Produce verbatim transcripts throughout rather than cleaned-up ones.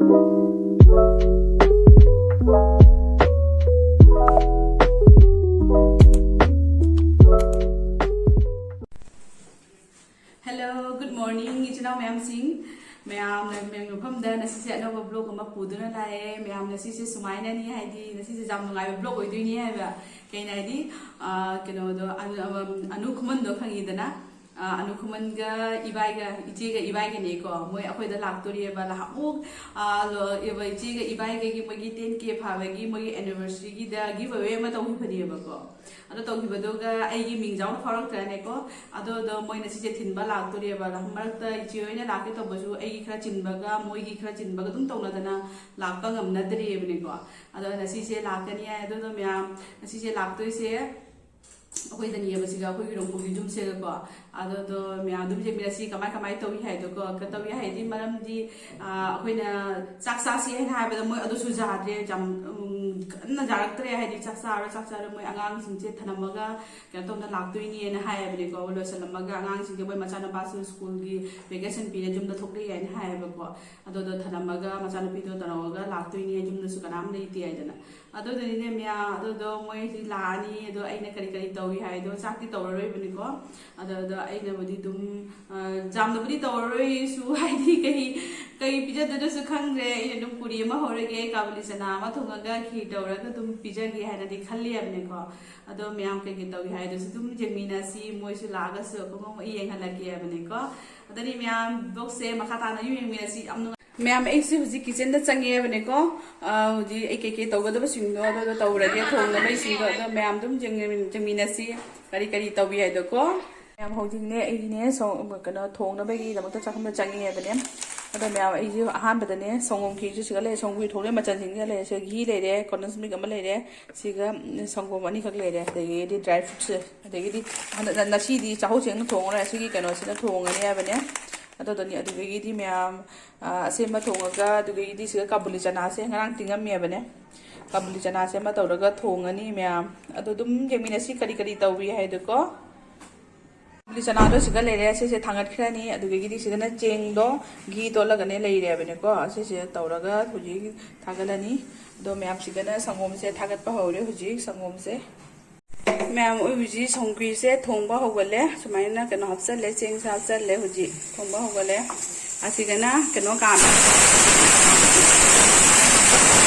Hello, good morning, ꯏꯆꯤꯟ ꯏꯅꯥꯎ ꯃꯌꯥꯝꯁꯤꯡ꯫ ꯃꯌꯥꯝꯅ ꯃꯌꯥꯝ ꯃꯐꯝꯗ ꯉꯁꯤꯁꯦ ꯑꯅꯧꯕ vlog ꯑꯃ ꯄꯨꯗꯨꯅ ꯂꯥꯛꯑꯦ꯫ ꯃꯌꯥꯝ ꯉꯁꯤꯁꯦ ꯁꯨꯃꯥꯏꯅꯅꯤ, ꯍꯥꯏꯗꯤ ꯉꯁꯤꯁꯦ ꯌꯥꯝ ꯅꯨꯡꯉꯥꯏꯕ vlog ꯑꯣꯏꯗꯣꯏꯅꯤ ꯍꯥꯏꯕ꯫ ꯀꯩꯅꯣ ꯍꯥꯏꯗꯤ, ꯑꯥ, ꯀꯩꯅꯣꯗꯣ, ꯑꯅꯨ-, ꯑꯅꯨ ꯈꯨꯃꯟꯗꯣ ꯈꯪꯉꯤꯗꯅ? ꯑꯥ, ꯑꯅꯨ ꯈꯨꯃꯟꯒ ꯏꯕꯥꯏꯒ, ꯏꯆꯦꯒ ꯏꯕꯥꯏꯒꯅꯦꯀꯣ꯫ ꯃꯣꯏ ꯑꯩꯈꯣꯏꯗ ꯂꯥꯛꯇꯣꯔꯤꯑꯕ꯫ ꯅꯍꯥꯟꯃꯨꯛ, ꯑꯥ, ꯂꯣ-, ꯏꯕ-, ꯏꯆꯦꯒ ꯏꯕꯥꯏꯒꯒꯤ ꯃꯣꯏꯒꯤ ten K ꯐꯥꯕꯒꯤ ꯃꯣꯏꯒꯤ anniversary ꯒꯤꯗ give away ꯑꯃ ꯇꯧꯈꯤꯕꯅꯦꯕꯀꯣ꯫ ꯑꯗꯣ ꯇꯧꯈꯤꯕꯗꯨꯒ ꯑꯩꯒꯤ ꯃꯤꯡ ꯌꯥꯎꯅ ꯐꯥꯎꯔꯛꯇ꯭ꯔꯅꯦꯀꯣ꯫ ꯑꯗꯣ, ꯑꯗꯣ ꯃꯣꯏ ꯉꯁꯤꯁꯦ ꯊꯤꯟꯕ ꯂꯥꯛꯇꯣꯔꯤꯑꯕ꯫ ꯃꯔꯛꯇ ꯏꯆꯦ ꯍꯣꯏꯅ ꯂꯥꯛꯀꯦ ꯇꯧꯕꯁꯨ ꯑꯩꯒꯤ ꯈꯔ ꯆꯤꯟꯕꯒ ꯃꯣꯏꯒꯤ ꯈꯔ ꯆꯤꯟꯕꯒ ꯑꯗꯨꯝ ꯇꯧꯅꯗꯅ ꯂꯥꯛꯄ ꯉꯝꯅꯗ꯭ꯔꯤꯑꯕꯅꯦꯀꯣ꯫ ꯑꯗꯣ ꯉꯁꯤꯁꯦ ꯂꯥꯛꯀꯅꯤ ꯍꯥꯏ꯫ ꯑꯗꯨꯗꯣ ꯃꯌꯥꯝ, ꯉꯁꯤꯁꯦ ꯂꯥꯛꯇꯣꯏꯁꯦ ꯑꯩꯈꯣꯏꯗꯅꯦꯕ, ꯁꯤꯒ ꯑꯩꯈꯣꯏꯒꯤ ꯔꯣꯡꯄꯨꯒꯤ ꯌꯨꯝꯁꯤꯒꯀꯣ꯫ ꯑꯗꯣ, ꯑꯗꯣ ꯃꯌꯥꯝ ꯑꯗꯨꯝ ꯌꯦꯡꯃꯤꯟꯅꯁꯤ ꯀꯃꯥꯏ ꯀꯃꯥꯏ ꯇꯧꯏ ꯍꯥꯏꯗꯣꯀꯣ꯫ ꯀ-, ꯇꯧꯏ ꯍꯥꯏꯗꯤ ꯃꯔꯝꯗꯤ, ꯑꯥ, ꯑꯩꯈꯣꯏꯅ ꯆꯥꯛ ꯆꯥꯁꯤ ꯍꯥꯏꯅ ꯍꯥꯏꯕꯗ ꯃꯣꯏ ꯑꯗꯨꯁꯨ ꯌꯥꯗ꯭ꯔꯦ, ꯌꯥꯝ, ꯎꯝ, ꯀꯟꯅ ꯌꯥꯔꯛꯇ꯭ꯔꯦ꯫ ꯍꯥꯏꯗꯤ ꯆꯥꯛ ꯆꯥꯔꯣꯏ, ꯆꯥꯛ ꯆꯥꯔꯣꯏ, ꯃꯣꯏ ꯑꯉꯥꯡꯁꯤꯡꯁꯦ ꯊꯅꯝꯃꯒ ꯀꯩꯅꯣ ꯇꯧꯅ ꯂꯥꯛꯇꯣꯏꯅꯦꯅ ꯍꯥꯏꯌꯦꯕꯅꯦꯀꯣ꯫ ꯂꯣꯏꯁꯜꯂꯝꯃꯒ ꯑꯉꯥꯡꯁꯤꯡꯁꯦ ꯃꯣꯏ ꯃꯆꯥꯅꯨꯄꯥꯁꯨ ꯁ꯭ꯀꯨꯜꯒꯤ vacation ꯄꯤꯔꯦ, ꯌꯨꯝꯗ ꯊꯣꯛꯂꯛꯑꯦ ꯍꯥꯏꯅ ꯍꯥꯏꯌꯦꯕꯀꯣ꯫ ꯑꯗꯨꯗꯣ ꯊꯅꯝꯃꯒ ꯃꯆꯥꯅꯨꯄꯤꯗꯣ ꯇꯧꯔꯒ ꯂꯥꯛꯇꯣꯏꯅꯦ, ꯌꯨꯝꯗꯁꯨ ꯀꯅꯥꯝ ꯂꯩꯇꯦ ꯍꯥꯏꯗꯅ꯫ ꯑꯗꯨꯗꯨꯅꯤꯅꯦ ꯃꯌꯥꯝ, ꯑꯗꯨꯗꯣ ꯃꯣꯏꯁꯤ ꯂꯥꯛꯑꯅꯤ꯫ ꯑꯗꯣ ꯑꯩꯅ ꯀꯔꯤ ꯀꯔꯤ ꯇꯧꯏ ꯍꯥꯏꯗꯣ, ꯆꯥꯛꯇꯤ ꯇꯧꯔꯔꯣꯏꯕꯅꯤꯀꯣ꯫ ꯑꯗꯣ, ꯑꯗꯣ ꯑꯩꯅꯕꯨꯗꯤ ꯑꯗꯨꯝ, ꯑ, ꯌꯥꯝꯅꯕꯨꯗꯤ ꯇꯧꯔꯔꯣꯏꯁꯨ, ꯍꯥꯏꯗꯤ ꯀꯩ, ꯀꯩ ꯄꯤꯖꯗꯣꯏꯅꯣꯁꯨ ꯈꯪꯗ꯭ꯔꯦ꯫ ꯑꯩꯅ ꯑꯗꯨꯝ ꯄꯨꯔꯤ ꯑꯃ ꯍꯧꯔꯒꯦ, ꯀꯥꯕꯨꯂꯤ ꯆꯅꯥ ꯑꯃ ꯊꯣꯡꯉꯒ, ꯈꯤꯔ ꯇꯧꯔꯒ ꯑꯗꯨꯝ ꯄꯤꯖꯒꯦ ꯍꯥꯏꯅꯗꯤ ꯈꯜꯂꯤꯕꯅꯤꯀꯣ꯫ ꯑꯗꯣ ꯃꯌꯥꯝ ꯀꯩꯀꯩ ꯇꯧꯏ ꯍꯥꯏꯗꯨꯁꯨ ꯑꯗꯨꯝ ꯌꯦꯡꯃꯤꯟꯅꯁꯤ꯫ ꯃꯣꯏꯁꯨ ꯂꯥꯛꯑꯒꯁꯨ ꯑꯩꯈꯣꯏ ꯃꯣꯏ ꯌꯦꯡꯍꯜꯂꯛꯀꯦ ꯍꯥꯏꯕꯅꯤꯀꯣ꯫ ꯑꯗꯨꯗꯤ ꯃꯌꯥꯝ vlog ꯁꯦ ꯃꯈꯥ ꯇꯥꯅ ꯑꯗꯨꯝ ꯌꯦꯡꯃꯤꯟꯅꯁꯤ꯫ ꯌꯥꯝ ꯅꯨꯡꯉꯥꯏ꯫ ꯃꯌꯥꯝ, ꯑꯩꯁꯦ ꯍꯧꯖꯤꯛ kitchen ꯗ ꯆꯪꯉꯛꯑꯦꯕꯅꯤꯀꯣ꯫ ꯑ, ꯍꯧꯖꯤꯛ ꯑꯩ ꯀꯩꯀꯩ ꯇꯧꯒꯗꯕꯁꯤꯡꯗꯣ ꯑꯗꯨꯗꯣ ꯇꯧꯔꯒꯦ, ꯊꯣꯡꯅꯕꯁꯤꯡꯗꯣ꯫ ꯑꯗꯣ ꯃꯌꯥꯝ ꯑꯗꯨꯝ ꯌꯦꯡꯃꯤꯟ-, ꯌꯦꯡꯃꯤꯟꯅꯁꯤ ꯀꯔꯤ ꯀꯔꯤ ꯇꯧꯏ ꯍꯥꯏꯗꯣꯀꯣ꯫ ꯃꯌꯥꯝ, ꯍꯧꯖꯤꯛꯅꯦ ꯑꯩꯒꯤꯅꯦ ꯁꯣ-, ꯀꯩꯅꯣ ꯊꯣꯡꯅꯕꯒꯤꯗꯃꯛꯇ ꯆꯥꯛꯈꯨꯝꯗ ꯆꯪꯉꯛꯑꯦꯕꯅꯦ꯫ ꯑꯗꯣ ꯃꯌꯥꯝ, ꯑꯩꯁꯦ ꯑꯍꯥꯟꯕꯗꯅꯦ ꯁꯪꯒꯣꯝ ꯈꯤꯔꯁꯨ ꯁꯤꯒ ꯂꯩꯔꯦ, ꯁꯪꯒꯣꯝ ꯈꯤꯔ ꯊꯣꯡꯅꯕ ꯃꯆꯜꯁꯤꯡꯁꯤꯒ ꯂꯩꯔꯦ꯫ ꯁꯤꯒ ꯘꯤ ꯂꯩꯔꯦ, condensed milk ꯑꯃ ꯂꯩꯔꯦ, ꯁꯤꯒ, ꯎꯝ, ꯁꯪꯒꯣꯝ ꯑꯅꯤꯈꯛ ꯂꯩꯔꯦ꯫ ꯑꯗꯒꯤꯗꯤ dry fruits, ꯑꯗꯒꯤꯗꯤ ꯍꯟꯗꯛ, ꯉꯁꯤꯗꯤ ꯆꯥꯛꯍꯧ ꯆꯦꯡꯅ ꯊꯣꯡꯉꯔꯣꯏ꯫ ꯁꯤꯒꯤ ꯀꯩꯅꯣꯁꯤꯅ ꯊꯣꯡꯉꯅꯤ ꯍꯥꯏꯕꯅꯦ꯫ ꯑꯗꯨꯗꯨꯅꯤ꯫ ꯑꯗꯨꯗꯒꯤꯗꯤ ꯃꯌꯥꯝ, ꯑ, ꯑꯁꯦꯝꯕ ꯊꯣꯡꯉꯒ, ꯑꯗꯨꯗꯒꯤꯗꯤ ꯁꯤꯗ ꯀꯥꯕꯨꯂꯤ ꯆꯅꯥꯁꯦ ꯉꯔꯥꯡ ꯇꯤꯡꯉꯝꯃꯦꯕꯅꯦ꯫ ꯀꯥꯕꯨꯂꯤ ꯆꯅꯥꯁꯦ ꯑꯃ ꯇꯧꯔꯒ ꯊꯣꯡꯉꯅꯤ ꯃꯌꯥꯝ꯫ ꯑꯗꯣ ꯑꯗꯨꯝ ꯌꯦꯡꯃꯤꯟꯅꯁꯤ ꯀꯔꯤ ꯀꯔꯤ ꯇꯧꯏ ꯍꯥꯏꯗꯣꯀꯣ꯫ ꯀꯕꯨꯂꯤ ꯆꯅꯥꯗꯣ ꯁꯤꯒ ꯂꯩꯔꯦ, ꯁꯤꯁꯦ ꯊꯥꯡꯒꯠꯈ꯭ꯔꯅꯤ꯫ ꯑꯗꯨꯗꯒꯤꯗꯤ ꯁꯤꯗꯅ ꯆꯦꯡꯗꯣ ꯘꯤ ꯇꯣꯠꯂꯒꯅꯦ ꯂꯩꯔꯦꯕꯅꯦꯀꯣ꯫ ꯁꯤꯁꯦ ꯇꯧꯔꯒ ꯍꯧꯖꯤꯛ ꯊꯥꯒꯠꯂꯅꯤ꯫ ꯑꯗꯣ ꯃꯌꯥꯝ, ꯁꯤꯗꯅ ꯁꯪꯒꯣꯝꯁꯦ ꯊꯥꯒꯠꯄ ꯍꯧꯔꯦ꯫ ꯍꯧꯖꯤꯛ ꯁꯪꯒꯣꯝꯁꯦ ꯃꯌꯥꯝ, ꯑꯩ ꯍꯧꯖꯤꯛ ꯁꯪꯒ꯭ꯔꯤꯁꯦ ꯊꯣꯡꯕ ꯍꯧꯒꯠꯂꯦ꯫ ꯁꯨꯃꯥꯏꯅ ꯀꯩꯅꯣ ꯍꯥꯞꯆꯜꯂꯦ, ꯆꯦꯡꯁꯦ ꯍꯥꯞꯆꯜꯂꯦ꯫ ꯍꯧꯖꯤꯛ ꯊꯣꯡꯕ ꯍꯧꯒꯠꯂꯦ꯫ ꯑꯁꯤꯒꯅ ꯀꯩꯅꯣ ꯀꯥꯝꯃꯦ꯫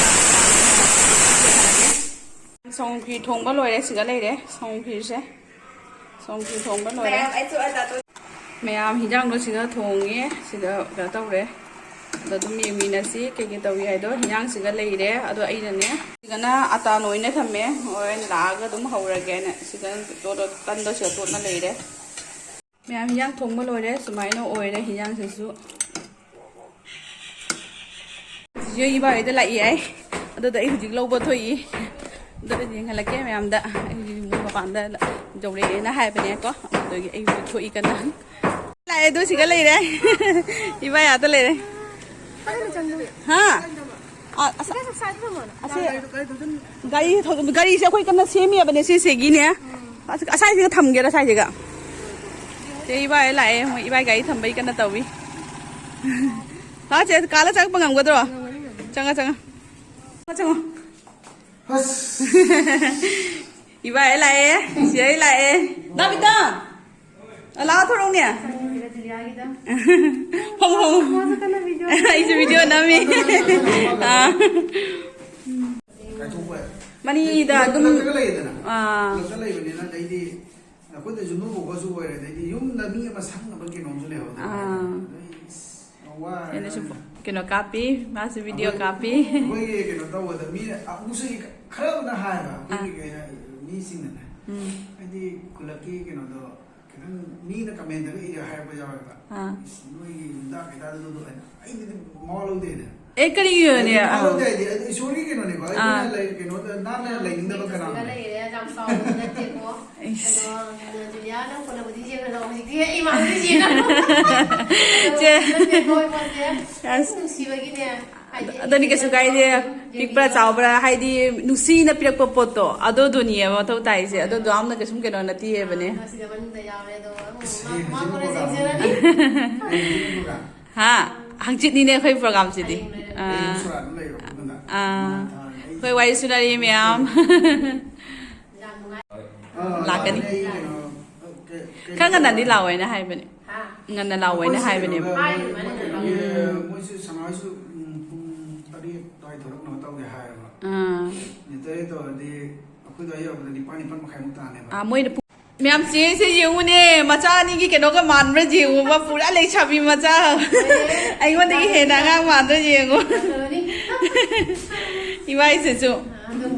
ꯁꯪꯒ꯭ꯔꯤ ꯊꯣꯡꯕ ꯂꯣꯏꯔꯦ꯫ ꯁꯤꯒ ꯂꯩꯔꯦ ꯁꯪꯒ꯭ꯔꯤꯁꯦ꯫ ꯁꯪꯒ꯭ꯔꯤ ꯊꯣꯡꯕ ꯂꯣꯏꯔꯦ꯫ ꯃꯌꯥꯝ, ꯑꯩꯁꯨ ꯑꯆꯥꯄꯣꯠ ꯃꯌꯥꯝ ꯍꯤꯟꯖꯥꯡꯗꯣ ꯁꯤꯗ ꯊꯣꯡꯉꯦ, ꯁꯤꯗ ꯀꯩꯅꯣ ꯇꯧꯔꯦ꯫ ꯑꯗꯣ ꯑꯗꯨꯝ ꯌꯦꯡꯃꯤꯟꯅꯁꯤ ꯀꯩ ꯀꯩ ꯇꯧꯏ ꯍꯥꯏꯗꯣ꯫ ꯍꯤꯟꯖꯥꯡꯁꯤꯒ ꯂꯩꯔꯦ꯫ ꯑꯗꯣ ꯑꯩꯅꯅꯦ, ꯁꯤꯗꯅ ꯑꯇꯥ ꯂꯣꯏꯅ ꯊꯝꯃꯦ, ꯍꯣꯔꯦꯟ ꯂꯥꯛꯑꯒ ꯑꯗꯨꯝ ꯍꯧꯔꯒꯦꯅ꯫ ꯁꯤꯗ ꯇꯣꯠ-, ꯇꯟꯗꯣ ꯁꯤꯗ ꯇꯣꯠꯅ ꯂꯩꯔꯦ꯫ ꯃꯌꯥꯝ, ꯍꯤꯟꯖꯥꯡ ꯊꯣꯡꯕ ꯂꯣꯏꯔꯦ꯫ ꯁꯨꯃꯥꯏꯅ ꯑꯣꯏꯔꯦ ꯍꯤꯟꯖꯥꯡꯁꯤꯁꯨ꯫ ꯆꯤꯆꯦ ꯏꯕꯥ ꯍꯣꯏꯗ ꯂꯥꯛꯏ ꯍꯥꯏ꯫ ꯑꯗꯨꯗ ꯑꯩ ꯍꯧꯖꯤꯛ ꯂꯧꯕ ꯊꯣꯛꯏ꯫ ꯑꯗꯨꯗ ꯌꯦꯡꯍꯜꯂꯛꯀꯦ ꯃꯌꯥꯝꯗ꯫ ꯑꯩ ꯍꯧꯖꯤꯛ ꯃꯣꯏ ꯃꯄꯥꯟꯗ ꯌꯧꯔꯛꯑꯦꯅ ꯍꯥꯏꯕꯅꯦꯀꯣ꯫ ꯑꯗꯨꯗꯒꯤ ꯑꯩ ꯍꯧꯖꯤꯛ ꯊꯣꯛꯏ ꯀꯟꯅ꯫ ꯂꯥꯛꯑꯦ, ꯑꯗꯨ ꯁꯤꯒ ꯂꯩꯔꯦ꯫ ꯏꯕꯥ ꯑꯥꯗ ꯂꯩꯔꯦ꯫ ꯍꯥ? ꯑ, ꯑꯁ, ꯑꯁꯤ ꯒꯥꯔꯤ ꯊꯧ-, ꯒꯥꯔꯤꯁꯦ ꯑꯩꯈꯣꯏ ꯀꯟꯅ ꯁꯦꯝꯃꯤꯕꯅꯦ ꯁꯤꯁꯤꯒꯤꯅꯦ꯫ ꯑꯁ, ꯑꯁꯥꯏꯁꯤꯒ ꯊꯝꯒꯦꯔꯥ, ꯑꯁꯥꯏꯁꯤꯒ? ꯆꯦ ꯏꯕꯥ ꯍꯣꯏ ꯂꯥꯛꯑꯦ, ꯃꯣꯏ ꯏꯕꯥ ꯒꯥꯔꯤ ꯊꯝꯕꯩ ꯀꯟꯅ ꯇꯧꯏ꯫ ꯂꯥꯛꯑꯣ ꯆꯦ, ꯀꯥꯜꯂ ꯆꯪꯉꯛꯄ ꯉꯝꯒꯗ꯭ꯔꯣ? ꯆꯪꯉꯣ, ꯆꯪꯉꯣ꯫ ꯆꯪꯉꯣ, ꯆꯪꯉꯣ꯫ ꯑꯁ꯫ ꯏꯕꯥ ꯍꯣꯏ ꯂꯥꯛꯑꯦ, ꯆꯦ ꯍꯣꯏ ꯂꯥꯛꯑꯦ꯫ ꯗꯥꯕꯤꯇꯥ! ꯑ, ꯂꯥꯛꯑꯣ, ꯊꯣꯔꯛꯎꯅꯦ꯫ ꯐꯝꯃꯣ, ꯐꯝꯃꯣ꯫ ꯑꯩꯁꯨ video ꯅꯝꯃꯤ꯫ ꯑꯥ꯫ ꯃꯅꯤꯗ ꯑꯗꯨꯝ, ꯈꯨꯗꯛꯇꯒ ꯂꯩꯗꯅ꯫ ꯑꯥ꯫ ꯈꯨꯗꯛꯇ ꯂꯩꯕꯅꯤꯅ, ꯑꯗꯩꯗꯤ ꯑꯩꯈꯣꯏꯗꯁꯨ ꯅꯣꯛꯎꯕꯁꯨ ꯑꯣꯏꯔꯦ, ꯑꯗꯩꯗꯤ ꯌꯨꯝꯗ ꯃꯤ ꯑꯃ ꯁꯪꯅꯕ ꯀꯩꯅꯣꯝꯁꯨ ꯂꯩꯍꯧꯗꯦ꯫ ꯑꯥ꯫ ꯑꯗꯩ, ꯑꯁ, ꯌꯥꯝ ꯋꯥꯔꯦ꯫ ꯑꯩꯅꯁꯨ ꯀꯩꯅꯣ ꯀꯥꯞꯄꯤ, ꯃꯥꯁꯨ video ꯑꯩꯈꯣꯏ, ꯀꯥꯞꯄꯤ꯫ ꯑꯩꯈꯣꯏꯒꯤ ꯀꯩꯅꯣ ꯇꯧꯕꯗ ꯃꯤꯅ ꯑꯃꯨꯛꯁꯨ ꯈꯔ ꯑꯃꯅ ꯍꯥꯏꯕ, ꯑꯩꯈꯣꯏꯒꯤ ꯑꯥ꯫ ꯀꯩ ꯍꯥꯏ-, ꯃꯤꯁꯤꯡꯅꯅꯦ꯫ ꯎꯝ꯫ ꯍꯥꯏꯗꯤ ꯈꯨꯜꯂꯛꯀꯤ ꯀꯩꯅꯣꯗꯣ ꯈꯤꯇꯪ ꯃꯤꯅ commentꯗꯒ ꯏꯔ ꯍꯥꯏꯔꯛꯄ ꯌꯥꯎꯋꯦꯕ꯫ ꯑꯥ꯫ "ꯏꯁ, ꯅꯣꯏꯒꯤ ꯌꯨꯝꯗ ꯀꯩꯗ ꯑꯗꯨꯗꯣ" ꯍꯥꯏꯅ꯫ ꯑꯩꯗꯤ ꯑꯗꯨꯝ ꯃꯋꯥ ꯂꯧꯗꯦꯅꯦ꯫ ꯑꯦ, ꯀꯔꯤꯒꯤꯅꯣꯅꯦ? ꯑꯩꯗꯤ ꯃꯋꯥ ꯑꯥ꯫ ꯂꯧꯗꯦ ꯍꯥꯏꯗꯤ, ꯑꯗꯨ ꯏꯁꯣꯔꯒꯤ ꯀꯩꯅꯣꯅꯤꯀꯣ꯫ ꯑꯩꯈꯣꯏꯅ ꯑꯥ꯫ ꯂꯩ-, ꯀꯩꯅꯣꯗ ꯅꯥꯟꯅ ꯂꯩꯅꯤꯡꯗꯕ ꯀꯅꯥꯅꯣ ꯂꯩ? ꯌꯥꯝ ꯆꯥꯎꯕꯗꯤ ꯅꯠꯇꯦꯀꯣ꯫ ꯏꯁ꯫ ꯑꯗꯣ, ꯖꯨꯂꯤꯌꯥ, ꯅꯪ ꯀꯣꯟꯅꯕꯨꯗꯤ ꯌꯦꯡꯉꯔꯣ꯫ ꯍꯧꯖꯤꯛꯇꯤ ꯑꯩ ꯏꯃꯥꯟꯅꯕꯤ ꯆꯦꯟꯅꯔꯣ꯫ ꯆꯦ-, ꯅꯠꯇꯦꯀꯣ, ꯏꯃꯥꯟꯅꯕꯤ꯫ ꯑꯁ꯫ ꯅꯨꯡꯁꯤꯕꯒꯤꯅꯦ꯫ ꯍꯥꯏꯗꯤ ꯑꯗꯨꯅꯤ, ꯀꯩꯁꯨ ꯀꯥꯏꯗꯦ꯫ ꯌꯦꯡꯕꯤꯔꯣ꯫ ꯄꯤꯛꯄ꯭ꯔꯥ ꯆꯥꯎꯕ꯭ꯔꯥ, ꯍꯥꯏꯗꯤ ꯅꯨꯡꯁꯤꯅ ꯄꯤꯔꯛꯄ ꯄꯣꯠꯇꯣ, ꯑꯗꯨꯗꯨꯅꯦꯕ ꯃꯊꯧ ꯇꯥꯏꯁꯦ꯫ ꯑꯗꯨꯗꯣ ꯌꯥꯝꯅ ꯀꯩꯁꯨꯝ ꯀꯩꯅꯣ ꯅꯠꯇꯦꯕꯅꯦ꯫ ꯑꯥ, ꯁꯤꯗ ꯃꯅꯨꯡꯗ ꯌꯥꯎꯔꯦ ꯑꯗꯣ꯫ ꯑꯁ, ꯃꯥ-, ꯃꯥ ꯍꯌꯦꯡꯁꯨ ꯀꯣꯟꯅ program꯫ ꯌꯦꯡꯖꯔꯅꯤ꯫ ꯍꯌꯦꯡꯁꯨ program꯫ ꯍꯥ? ꯍꯪꯆꯤꯠꯅꯤꯅꯦ ꯑꯩꯈꯣꯏ programꯁꯤꯗꯤ꯫ ꯍꯌꯦꯡ ꯂꯩꯔꯦ꯫ ꯑꯥ꯫ ꯍꯌꯦꯡ ꯁꯣꯔꯥꯠ ꯑꯃ ꯂꯩꯔꯦ ꯑꯗꯨꯅ꯫ ꯑꯥ꯫ ꯃꯥ ꯊꯥꯔꯅꯤ꯫ ꯑꯩ ꯑꯩꯈꯣꯏ ꯋꯥꯔꯤ ꯁꯨꯅꯔꯤ ꯃꯌꯥꯝ꯫ ꯌꯥꯝ ꯅꯨꯡꯉꯥꯏ꯫ ꯑꯥ, ꯂꯥꯛꯀꯅꯤ꯫ ꯂꯥꯛꯀꯅꯤ꯫ ꯑꯩ ꯀꯩꯅꯣ, ꯀꯩ-, ꯀꯩ-, ꯈꯔ ꯉꯟꯅꯗꯤ ꯂꯥꯛꯑꯣꯅ ꯍꯥꯏꯕꯅꯦ꯫ ꯍꯥ? ꯉꯟꯅ ꯂꯥꯛꯑꯣꯅ ꯑꯩꯈꯣꯏꯁꯨ ꯍꯥꯏꯕꯅꯦꯕ꯫ ꯀꯩꯅꯣꯗ ꯃꯣꯏ, ꯃꯣꯏ ꯀꯩꯅꯣꯒꯤ, ꯎꯝ꯫ ꯃꯣꯏꯁꯨ ꯁꯅꯥꯍꯣꯏꯁꯨ, ꯎꯝ, ꯄꯨꯡ ꯇꯔꯦꯠ ꯑꯗꯨꯋꯥꯏ ꯊꯣꯛꯂꯛꯅꯕ ꯇꯧꯒꯦ ꯍꯥꯏꯌꯦꯕ꯫ ꯑꯥ꯫ ꯃꯤꯅꯤꯠ ꯇꯔꯦꯠ ꯇꯧꯔꯗꯤ ꯑꯩꯈꯣꯏꯗ ꯌꯧꯔꯛꯄꯗ ꯅꯤꯄꯥꯟ, ꯅꯤꯄꯥꯟ ꯃꯈꯥꯏꯃꯨꯛ ꯇꯥꯅꯦꯕ꯫ ꯑꯥ, ꯃꯣꯏꯅ ꯄꯨꯡ ꯃꯌꯥꯝ ꯆꯦꯁꯦ ꯌꯦꯡꯉꯨꯅꯦ, ꯃꯆꯥ ꯑꯅꯤꯒꯤ ꯀꯩꯅꯣꯒ ꯃꯥꯟꯕ꯭ꯔꯥ ꯌꯦꯡꯉꯨꯕ, ꯄꯨꯔꯥ ꯂꯩꯁꯥꯕꯤ ꯃꯆꯥ꯫ ꯑꯩꯉꯣꯟꯗꯒꯤ ꯍꯦꯟꯅ ꯑꯉꯥꯡ ꯃꯥꯟꯗ꯭ꯔꯥ ꯌꯦꯡꯉꯨ꯫ ꯏꯃꯥ ꯏꯆꯦꯁꯨ꯫ ꯑꯗꯨꯝ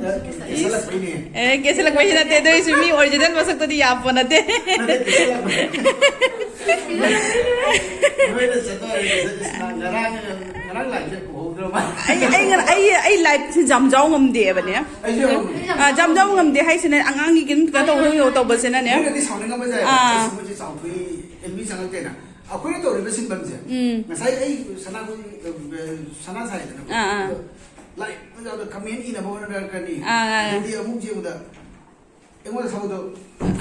ꯀꯦꯁꯜꯂꯛꯄꯩꯅꯦ꯫ ꯑꯦ, ꯀꯦꯁꯜꯂꯛꯄꯩꯁꯨ ꯅꯠꯇꯦ, ꯑꯗꯨ ꯑꯣꯏꯁꯨ ꯃꯤ original ꯃꯁꯛꯇꯨꯗꯤ ꯌꯥꯄꯣ ꯅꯠꯇꯦ꯫ ꯅꯠꯇꯦ, ꯀꯦꯁꯜꯂꯛꯄꯩꯅꯦ꯫ ꯅꯣꯏꯅ ꯆꯠꯇꯣꯔꯦ, ꯉꯔꯥꯡ, ꯉꯔꯥꯡ ꯂꯥꯏꯐꯁꯦ ꯎꯍꯧꯗ꯭ꯔꯕ? ꯑꯩ, ꯑꯩ ꯉꯔꯥꯡ, ꯑꯩ, ꯑꯩ ꯂꯥꯏꯐꯁꯦ ꯖꯝꯖꯥꯎ ꯉꯝꯗꯦꯕꯅꯦ꯫ ꯑꯩꯁꯨ ꯌꯥꯎꯔꯝꯃꯦ꯫ ꯑꯥ, ꯖꯝꯖꯥꯎ ꯉꯝꯗꯦ ꯍꯥꯏꯁꯤꯅ ꯑꯉꯥꯡꯒꯤ ꯀꯩꯅꯣ ꯇꯧꯕ ꯇꯧꯕꯁꯤꯅꯅꯦ꯫ ꯃꯣꯏꯅꯗꯤ ꯁꯥꯎꯅꯤꯡꯉꯝꯕ ꯌꯥꯏ꯫ ꯑꯥ꯫ ꯑꯁ, ꯃꯣꯏꯁꯦ ꯆꯥꯎꯊꯣꯛꯏ, ꯑꯦꯝꯕꯤ ꯆꯪꯉꯛꯇꯦꯅ꯫ ꯑꯩꯈꯣꯏꯅ ꯇꯧꯔꯤꯕ ꯁꯤꯟꯐꯝꯁꯦ, ꯎꯝ꯫ ꯉꯁꯥꯏ ꯑꯩ ꯁꯅꯥ, ꯁꯅꯥ ꯁꯥꯏꯗꯅꯀꯣ꯫ ꯑꯥ, ꯑꯥ꯫ ꯑꯗꯣ ꯂꯥꯏꯔꯤꯛ ꯃꯌꯥꯝꯗꯣ comment ꯏꯅꯕ ꯍꯣꯠꯅꯔꯛꯀꯅꯤ꯫ ꯑꯥ, ꯑꯥ꯫ ꯑꯗꯩꯗꯤ ꯑꯃꯨꯛ ꯌꯦꯡꯕꯗ ꯑꯩꯉꯣꯟꯗ ꯁꯥꯎꯗꯣ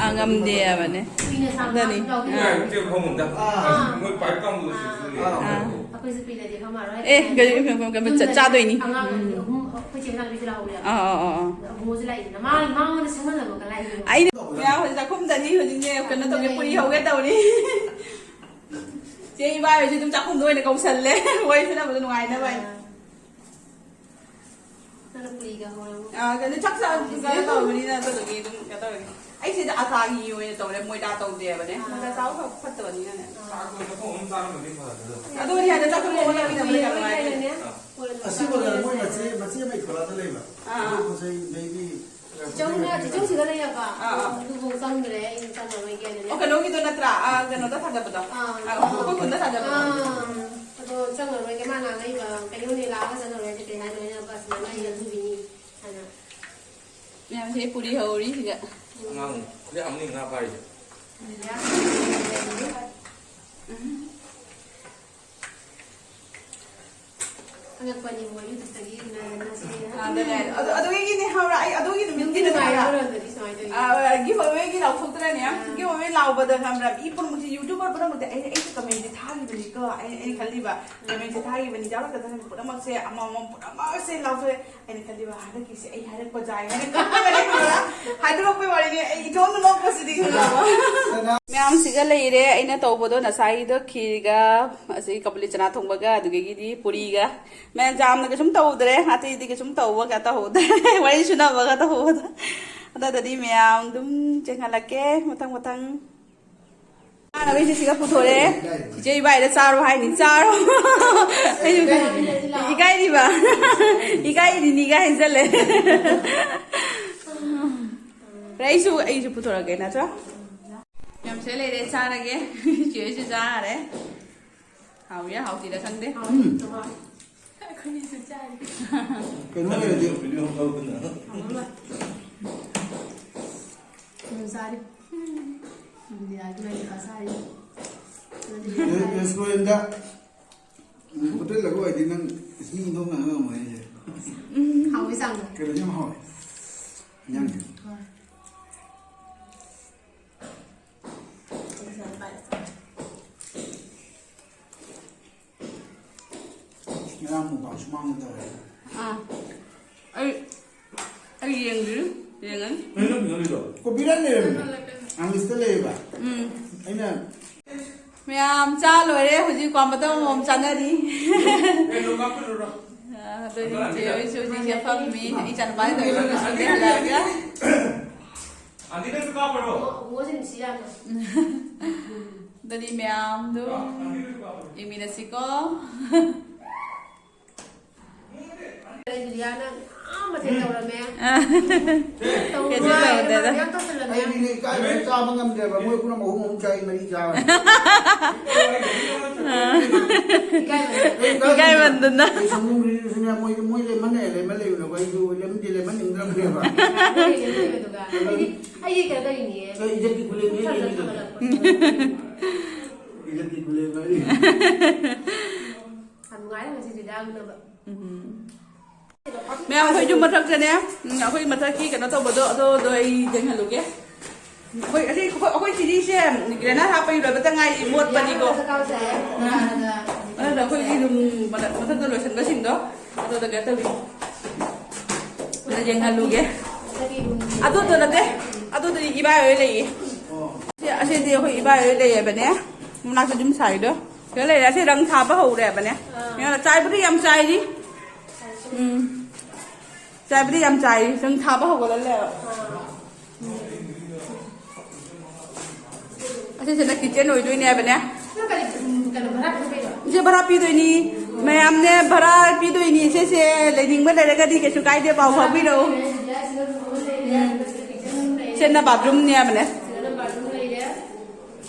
ꯑꯥ, ꯉꯝꯗꯦ ꯍꯥꯏꯕꯅꯦ꯫ ꯀꯨꯏꯅ ꯁꯥꯡꯅ ꯑꯗꯨꯅꯤ꯫ ꯂꯥꯎꯕꯤ ꯑꯥ꯫ ꯌꯥꯔꯣꯏ꯫ ꯏꯆꯦ ꯐꯃꯨꯡꯗ꯫ ꯑꯥ꯫ ꯃꯣꯏ ꯄꯥꯏꯞ ꯀꯥꯡꯕꯨꯗꯣ ꯁꯤꯁꯨ ꯂꯩ꯫ ꯑꯥ꯫ ꯑꯥ꯫ ꯑꯩꯈꯣꯏꯁꯨ ꯀꯨꯏꯅꯗꯤ ꯐꯝꯃꯔꯣꯏ꯫ ꯑꯦ, ꯀꯔꯤ, ꯀꯩꯅꯣ, ꯀꯩꯅꯣ, ꯆꯥ-, ꯆꯥꯗꯣꯏꯅꯤ꯫ ꯑꯉꯥꯡ ꯑꯅꯤ ꯑꯍꯨꯝ, ꯑꯩꯈꯣꯏ ꯆꯦ ꯃꯆꯥꯅꯨꯄꯤꯁꯨ ꯂꯥꯛꯍꯧꯔꯦ꯫ ꯑꯥ, ꯑꯥ, ꯑꯥ, ꯑꯥ꯫ ꯑꯕꯨꯡꯉꯣꯁꯨ ꯂꯥꯛꯏꯗꯅ꯫ ꯃꯥ, ꯃꯉꯣꯟꯗ ꯁꯪꯍꯜꯂꯕ ꯀꯗꯥꯏꯗꯅꯣ? ꯑꯩꯅ, ꯌꯥ, ꯍꯧꯖꯤꯛ ꯆꯥꯛꯈꯨꯝꯗꯅꯤ, ꯍꯧꯖꯤꯛꯅꯦ, ꯀꯩꯅꯣ ꯇꯧꯒꯦ, ꯄꯨꯔꯤ ꯍꯧꯒꯦ ꯇꯧꯔꯤ꯫ ꯆꯦ ꯏꯕꯥꯏ ꯍꯣꯏꯁꯨ ꯑꯗꯨꯝ ꯆꯥꯛꯈꯨꯝꯗ ꯑꯣꯏꯅ ꯀꯧꯁꯜꯂꯦ꯫ ꯋꯥꯔꯤ ꯁꯥꯟꯅꯕꯗꯣ ꯅꯨꯡꯉꯥꯏꯅꯕ ꯍꯥꯏꯅ꯫ ꯑꯥ꯫ ꯅꯪꯅ ꯄꯨꯔꯤꯒ ꯍꯧꯔꯕꯣ? ꯑꯥ, ꯀꯩꯅꯣ, ꯆꯥꯛ ꯆꯥ-, ꯀꯩꯅꯣ ꯇꯧꯕꯅꯤꯅ ꯑꯗꯨꯗꯨꯒꯤ ꯑꯗꯨꯝ ꯀꯩꯅꯣ ꯇꯧꯔꯒꯦ꯫ ꯑꯩ ꯁꯤꯗ ꯑꯇꯥꯒꯤ ꯑꯣꯏꯅ ꯇꯧꯔꯦ, ꯃꯣꯏꯗꯥ ꯇꯧꯗꯦꯕꯅꯦ꯫ ꯑꯥ꯫ ꯃꯣꯏꯗꯥ ꯆꯥꯕ ꯐ-, ꯐꯠꯇꯕꯅꯤꯅꯅꯦ꯫ ꯑꯥ꯫ ꯆꯥꯛꯇꯣ ꯆꯥꯛꯈꯨꯝ ꯑꯃ ꯆꯥꯔꯝꯃꯗꯤ ꯐꯗꯧꯕ꯫ ꯑꯗꯨꯅꯤ ꯍꯥꯏꯗꯤ ꯆꯥꯛꯈꯨꯝ ꯑꯃ ꯆꯥꯃꯤꯟꯅꯕꯅ ꯌꯥꯝ ꯅꯨꯡꯉꯥꯏꯔꯦ꯫ ꯂꯩꯔꯦꯅꯦ꯫ ꯑꯥ꯫ ꯑꯁꯤꯕꯨ ꯃꯣꯏ ꯃꯆꯦ, ꯃꯆꯦ ꯑꯃ ꯏꯝꯐꯥꯜꯗ ꯂꯩꯕ꯫ ꯑꯥ꯫ ꯑꯗꯨ ꯄꯣꯠ ꯆꯩ ꯂꯩꯕꯤ-, ꯆꯤꯆꯧꯅ, ꯆꯤꯆꯧꯁꯤꯗ ꯂꯩꯔꯕ? ꯑꯥ, ꯑꯥ꯫ ꯑꯗꯨꯐꯥꯎ ꯆꯪꯗ꯭ꯔꯦ, ꯑꯩ ꯆꯪꯉꯔꯣꯏꯒꯦꯅꯅꯦ꯫ ꯑꯣ, ꯀꯩꯅꯣꯒꯤꯗꯣ ꯅꯠꯇ꯭ꯔꯥ? ꯑꯥ, ꯀꯩꯅꯣꯗ ꯊꯥꯖꯕꯗꯣ? ꯑꯥ, ꯑꯥ, ꯑꯥ꯫ ꯑꯩꯈꯣꯏ ꯈꯨꯟꯗ ꯊꯥꯖꯕꯗꯣ? ꯑꯥ, ꯑꯗꯣ ꯆꯪꯉꯔꯣꯏꯒꯦ, ꯃꯥ ꯉꯥꯡꯉꯛꯏꯕ, ꯀꯩꯅꯣꯅꯦ, ꯂꯥꯛꯑꯒ ꯆꯪꯉꯔꯣꯏꯒꯦ, ꯀꯩ ꯍꯥꯏꯅꯣ? ꯑꯩꯅ, "ꯕꯁ, ꯃꯥ ꯑꯩ ꯑꯗꯨꯒꯤꯅꯤ" ꯍꯥꯏꯅ꯫ ꯃꯌꯥꯝꯁꯦ ꯄꯨꯔꯤ ꯍꯧꯔꯤ ꯁꯤꯗ꯫ ꯑꯉꯥꯡ ꯈꯨꯌꯥꯝ ꯑꯃꯅꯤ ꯉꯥ ꯐꯥꯔꯤꯁꯦ꯫ ꯑꯉꯛꯄꯅꯤ ꯃꯣꯏ YouTube-ꯇꯒꯤ ꯎꯅꯗꯅ ꯁꯤꯅꯦ꯫ ꯑꯗꯨꯅꯦ, ꯑꯗꯨ, ꯑꯗꯨꯒꯤꯅꯦ ꯈꯪꯕ꯭ꯔꯥ? ꯑꯩ ꯑꯗꯨꯒꯤ ꯅꯨꯃꯤꯠꯀꯤꯗꯨꯅꯦ ꯈꯪꯕ꯭ꯔꯥ? ꯅꯨꯡꯉꯥꯏꯔꯝꯃꯔꯣꯏꯗꯤ ꯁꯨꯃꯥꯏꯅ ꯇꯧꯋꯤ꯫ ꯑꯥ, give away-ꯒꯤ ꯂꯥꯎꯊꯣꯛꯇ꯭ꯔꯅꯦ? ꯑꯥ꯫ Give away ꯂꯥꯎꯕꯗ ꯈꯪꯕ꯭ꯔꯥ? ꯃꯤ ꯄꯨꯝꯅꯃꯛꯁꯦ, YouTuber ꯄꯨꯝꯅꯃꯛꯇ ꯑꯩꯅ, ꯑꯩꯁꯨ comment-ꯁꯦ ꯊꯥꯈꯤꯕꯅꯤꯀꯣ꯫ ꯑꯩꯅ, ꯑꯩꯅ ꯈꯜꯂꯤꯕ comment-ꯁꯦ ꯊꯥꯈꯤꯕꯅꯤ, ꯌꯥꯎꯔꯛꯀꯗꯕꯅꯤ ꯄꯨꯝꯅꯃꯛꯁꯦ, ꯑꯃꯃꯝ ꯄꯨꯝꯅꯃꯛꯁꯦ ꯂꯥꯎꯊꯣꯛꯑꯦ꯫ ꯑꯩꯅ ꯈꯜꯂꯤꯕ ꯍꯟꯗꯛꯀꯤꯁꯦ ꯑꯩ ꯍꯥꯏꯔꯛꯄ ꯌꯥꯏ ꯍꯥꯏꯅ ꯈꯜꯂꯒꯅꯦ ꯈꯪꯕ꯭ꯔꯥ? ꯍꯥꯏꯗꯣꯔꯛꯄꯩ ꯋꯥꯔꯤꯅꯦ, ꯑꯩ ꯏꯇꯣꯝꯇ ꯅꯣꯛꯄꯁꯤꯗꯤ ꯈꯪꯕ꯭ꯔꯥ? ꯃꯌꯥꯝꯁꯤꯒ ꯂꯩꯔꯦ, ꯑꯩꯅ ꯇꯧꯕꯗꯣ ꯉꯁꯥꯏꯒꯤꯗꯣ ꯈꯤꯔꯒ, ꯑꯁꯤ ꯀꯕꯨꯂꯤ ꯆꯅꯥ ꯊꯣꯡꯕꯒ, ꯑꯗꯨꯗꯒꯤꯗꯤ ꯄꯨꯔꯤꯒ꯫ ꯃꯌꯥꯝ ꯌꯥꯝꯅ ꯀꯩꯁꯨꯝ ꯇꯧꯗ꯭ꯔꯦ, ꯑꯇꯩꯗꯤ ꯀꯩꯁꯨꯝ ꯇꯧꯕ ꯀꯩꯅꯣ ꯇꯧꯍꯧꯗ꯭ꯔꯦ꯫ ꯋꯥꯔꯤ ꯁꯨꯅꯕꯒ ꯇꯧꯍꯧꯗ꯭ꯔꯦ꯫ ꯑꯗꯨꯗꯗꯤ ꯃꯌꯥꯝ ꯑꯗꯨꯝ ꯆꯦꯟꯍꯜꯂꯛꯀꯦ ꯃꯊꯪ ꯃꯊꯪ꯫ ꯆꯥꯅꯕ ꯏꯆꯦ ꯁꯤꯒ ꯄꯨꯊꯣꯔꯛꯑꯦ꯫ ꯆꯤꯆꯦ ꯏꯕꯥꯏꯗ ꯆꯥꯔꯣ ꯍꯥꯏꯅꯤ, ꯆꯥꯔꯣ꯫ ꯑꯩꯁꯨ ꯏꯀꯥꯏꯔꯤꯕ꯫ ꯏꯀꯥꯏꯔꯤꯅꯤꯒ ꯍꯥꯏꯖꯜꯂꯦ꯫ ꯑꯩꯁꯨ, ꯑꯩꯁꯨ ꯄꯨꯊꯣꯔꯛꯀꯦ ꯅꯠꯇ꯭ꯔꯣ? ꯌꯥꯝ ꯁꯤꯗ ꯂꯩꯔꯦ, ꯆꯥꯔꯒꯦ꯫ ꯆꯤꯆꯦꯁꯨ ꯆꯥꯔꯦ꯫ ꯍꯥꯎꯏꯔꯥ ꯍꯥꯎꯇꯤꯔꯥ ꯈꯪꯗꯦ꯫ ꯑꯩꯈꯣꯏꯅꯤꯁꯨ ꯆꯥꯔꯤ꯫ ꯀꯩꯅꯣ ꯂꯩꯔꯗꯤ꯫ ꯍꯥꯎꯔꯝꯃꯣꯏ꯫ ꯀꯩꯅꯣ ꯆꯥꯔꯤ꯫ ꯏꯟꯗꯤꯌꯥꯒꯤ ꯂꯩꯔꯤꯕ ꯆꯥꯔꯤ꯫ ꯔꯦ-, restaurant-ꯗ, ꯎꯝ, hotel-ꯗꯒ ꯑꯣꯏꯔꯗꯤ ꯅꯪ ꯏꯁꯤꯡ ꯏꯟꯊꯣꯛꯅ ꯉꯝꯃꯣꯏ ꯑꯩꯁꯦ꯫ ꯍꯥꯎꯕꯩ ꯆꯥꯡꯗꯣ꯫ ꯀꯩꯅꯣ ꯌꯥꯝ ꯍꯥꯎꯋꯦ꯫ ꯏꯟꯖꯥꯡꯁꯦ꯫ ꯍꯣꯏ꯫ ꯉꯔꯥꯡ mukbang ꯁꯨꯃꯥꯡꯗ ꯇꯧꯔꯦ꯫ ꯑꯥ꯫ ꯑꯩ, ꯑꯩ ꯌꯦꯡꯗ꯭ꯔꯤ꯫ ꯌꯦꯡꯉꯅꯤ꯫ ꯀꯩꯅꯣ ꯀꯩꯅꯣ ꯂꯩꯗꯣ? Copyright ꯂꯩꯔꯝꯃꯦ꯫ English-ꯇ ꯂꯩꯌꯦꯕ꯫ ꯎꯝ꯫ ꯑꯩꯅ ꯃꯌꯥꯝ ꯆꯥ ꯂꯣꯏꯔꯦ꯫ ꯍꯧꯖꯤꯛ ꯀ꯭ꯋꯥ ꯃꯇꯝ ꯑꯃꯃꯝ ꯆꯥꯅꯔꯤ꯫ ꯑꯦ, ꯂꯣ ꯀꯥꯞꯄꯤꯔꯨꯔꯣ꯫ ꯑꯥ, ꯑꯗꯨ ꯏꯆꯦ ꯍꯣꯏꯁꯨ ꯍꯧꯖꯤꯛ ꯁꯤꯗ ꯐꯝꯃꯤ꯫ ꯑꯩ ꯏꯆꯥꯅꯨꯄꯥꯗꯤ ꯇꯧꯔꯤꯕ ꯁ꯭ꯀꯨꯜꯗ ꯍꯜꯂꯛꯑꯒ꯫ ꯑꯅꯤꯔꯛꯁꯨ ꯀꯥꯞꯄ꯭ꯔꯣ? ꯑꯗꯨꯗꯤ ꯃꯌꯥꯝꯗꯨ ꯌꯦꯡꯃꯤꯟꯅꯁꯤꯀꯣ꯫ ꯂꯤꯂꯤꯌꯥꯅ ꯃꯌꯥꯝ ꯇꯧꯔꯝꯃꯦ꯫ ꯀꯩꯁꯨ ꯇꯧꯗꯦꯗ꯫ ꯌꯥꯝ ꯇꯧꯁꯜꯂꯝꯃꯦ꯫ ꯑꯩꯗꯤꯅꯦ ꯏꯀꯥꯏꯕꯅ ꯆꯥꯕ ꯉꯝꯗ꯭ꯔꯦꯕ꯫ ꯃꯣꯏ ꯄꯨꯝꯅꯃꯛ ꯑꯍꯨꯝ ꯑꯍꯨꯝ ꯆꯥꯏ, ꯃꯔꯤ ꯆꯥꯕ꯫ ꯏꯀꯥꯏꯃꯟꯗꯅ꯫ ꯀꯩꯁꯨ ꯃꯣꯏ ꯃꯣꯏ ꯂꯩꯃꯟꯅꯦ, ꯂꯩꯃꯟ ꯂꯩꯕꯅꯀꯣ ꯑꯩꯁꯨ ꯂꯩꯃꯟꯗꯤ ꯂꯩꯃꯟꯅꯤꯡꯗ꯭ꯔꯕꯅꯦꯕ꯫ ꯑꯩꯗꯤ ꯑꯩꯗꯤ ꯀꯩꯅꯣ ꯇꯧꯔꯤꯅꯦ꯫ ꯑꯩ ꯏꯖꯠꯀꯤ ꯈꯨꯂꯦꯝꯅꯦ, ꯑꯩ ꯏꯖꯠꯀꯤ ꯈꯨꯂꯦꯝꯅꯦ꯫ ꯌꯥꯝ ꯅꯨꯡꯉꯥꯏꯔꯦ ꯉꯁꯤꯗꯤ ꯂꯥꯡꯅꯕ꯫ ꯎꯝ꯫ ꯃꯌꯥꯝ ꯑꯩꯈꯣꯏꯁꯨ ꯃꯊꯛꯇꯅꯦ, ꯎꯝ, ꯑꯩꯈꯣꯏ ꯃꯊꯛꯀꯤ ꯀꯩꯅꯣ ꯇꯧꯕꯗꯣ ꯑꯗꯣꯗꯣ ꯑꯩ ꯌꯦꯡꯍꯜꯂꯨꯒꯦ꯫ ꯑꯩꯈꯣꯏ ꯑꯁꯤ ꯑꯩꯈꯣꯏ ꯑꯩꯈꯣꯏ ꯁꯤꯗꯤꯁꯦ ꯒ꯭ꯔꯦꯅꯥꯏꯠ ꯍꯥꯞꯄꯒꯤ ꯂꯣꯏꯕꯇ ꯉꯥꯏꯔꯤ, ꯃꯣꯠꯄꯅꯤꯀꯣ꯫ ꯎꯝ꯫ ꯑꯗꯨꯅ ꯑꯩꯈꯣꯏꯒꯤ ꯔꯨꯝ ꯃꯊꯛ- ꯃꯊꯛꯇ ꯂꯣꯏꯁꯤꯟꯕꯁꯤꯡꯗꯣ ꯑꯗꯨꯗ ꯀꯩꯅꯣ ꯇꯧꯕꯤ꯫ ꯑꯗꯨꯗ ꯌꯦꯡꯍꯜꯂꯨꯒꯦ꯫ ꯑꯗꯨꯗꯣ ꯅꯠꯇꯦ, ꯑꯗꯨꯗꯤ ꯏꯕꯥꯏ ꯍꯣꯏ ꯂꯩꯌꯦ꯫ ꯁꯤ ꯑꯁꯤꯗꯤ ꯑꯩꯈꯣꯏ ꯏꯕꯥꯏ ꯍꯣꯏ ꯂꯩꯌꯦꯕꯅꯦ꯫ ꯃꯅꯥꯛꯇ ꯌꯨꯝ ꯁꯥꯏꯗꯣ꯫ ꯁꯤꯗ ꯂꯩꯔꯦ꯫ ꯑꯁꯤ ꯔꯪ ꯊꯥꯕ ꯍꯧꯔꯦꯕꯅꯦ꯫ ꯑꯥ꯫ ꯌꯦꯡꯉꯣ, ꯆꯥꯏꯕꯨꯗꯤ ꯌꯥꯝ ꯆꯥꯏꯔꯤ꯫ ꯎꯝ꯫ ꯆꯥꯏꯕꯗꯤ ꯌꯥꯝ ꯆꯥꯏ, ꯁꯨꯝ ꯊꯥꯕ ꯍꯧꯒꯠꯂꯜꯂꯦꯕ꯫ ꯑꯁꯤꯁꯤꯅ ꯀꯤꯠꯆꯦꯟ ꯑꯣꯏꯗꯣꯏꯅꯦ ꯍꯥꯏꯕꯅꯦ꯫ ꯅꯪ ꯀꯔꯤ, ꯎꯝ, ꯀꯩꯅꯣ, ꯚꯔꯥ ꯄꯤꯕ ꯀꯩꯅꯣ? ꯏꯆꯦ, ꯚꯔꯥ ꯄꯤꯗꯣꯏꯅꯤ꯫ ꯃꯌꯥꯝꯅꯦ, ꯚꯔꯥ ꯄꯤꯗꯣꯏꯅꯤ꯫ ꯏꯆꯦꯁꯦ ꯂꯩꯅꯤꯡꯕ ꯂꯩꯔꯒꯗꯤ ꯀꯩꯁꯨ ꯀꯥꯏꯗꯦ, ꯄꯥꯎ ꯐꯥꯎꯕꯤꯔꯛꯎ꯫ ꯎꯝ꯫ ꯁꯤꯅ ꯕꯥꯠꯔꯨꯝꯅꯦ ꯍꯥꯏꯕꯅꯦ꯫ ꯁꯤꯗꯅ ꯕꯥꯠꯔꯨꯝ ꯂꯩꯔꯦ꯫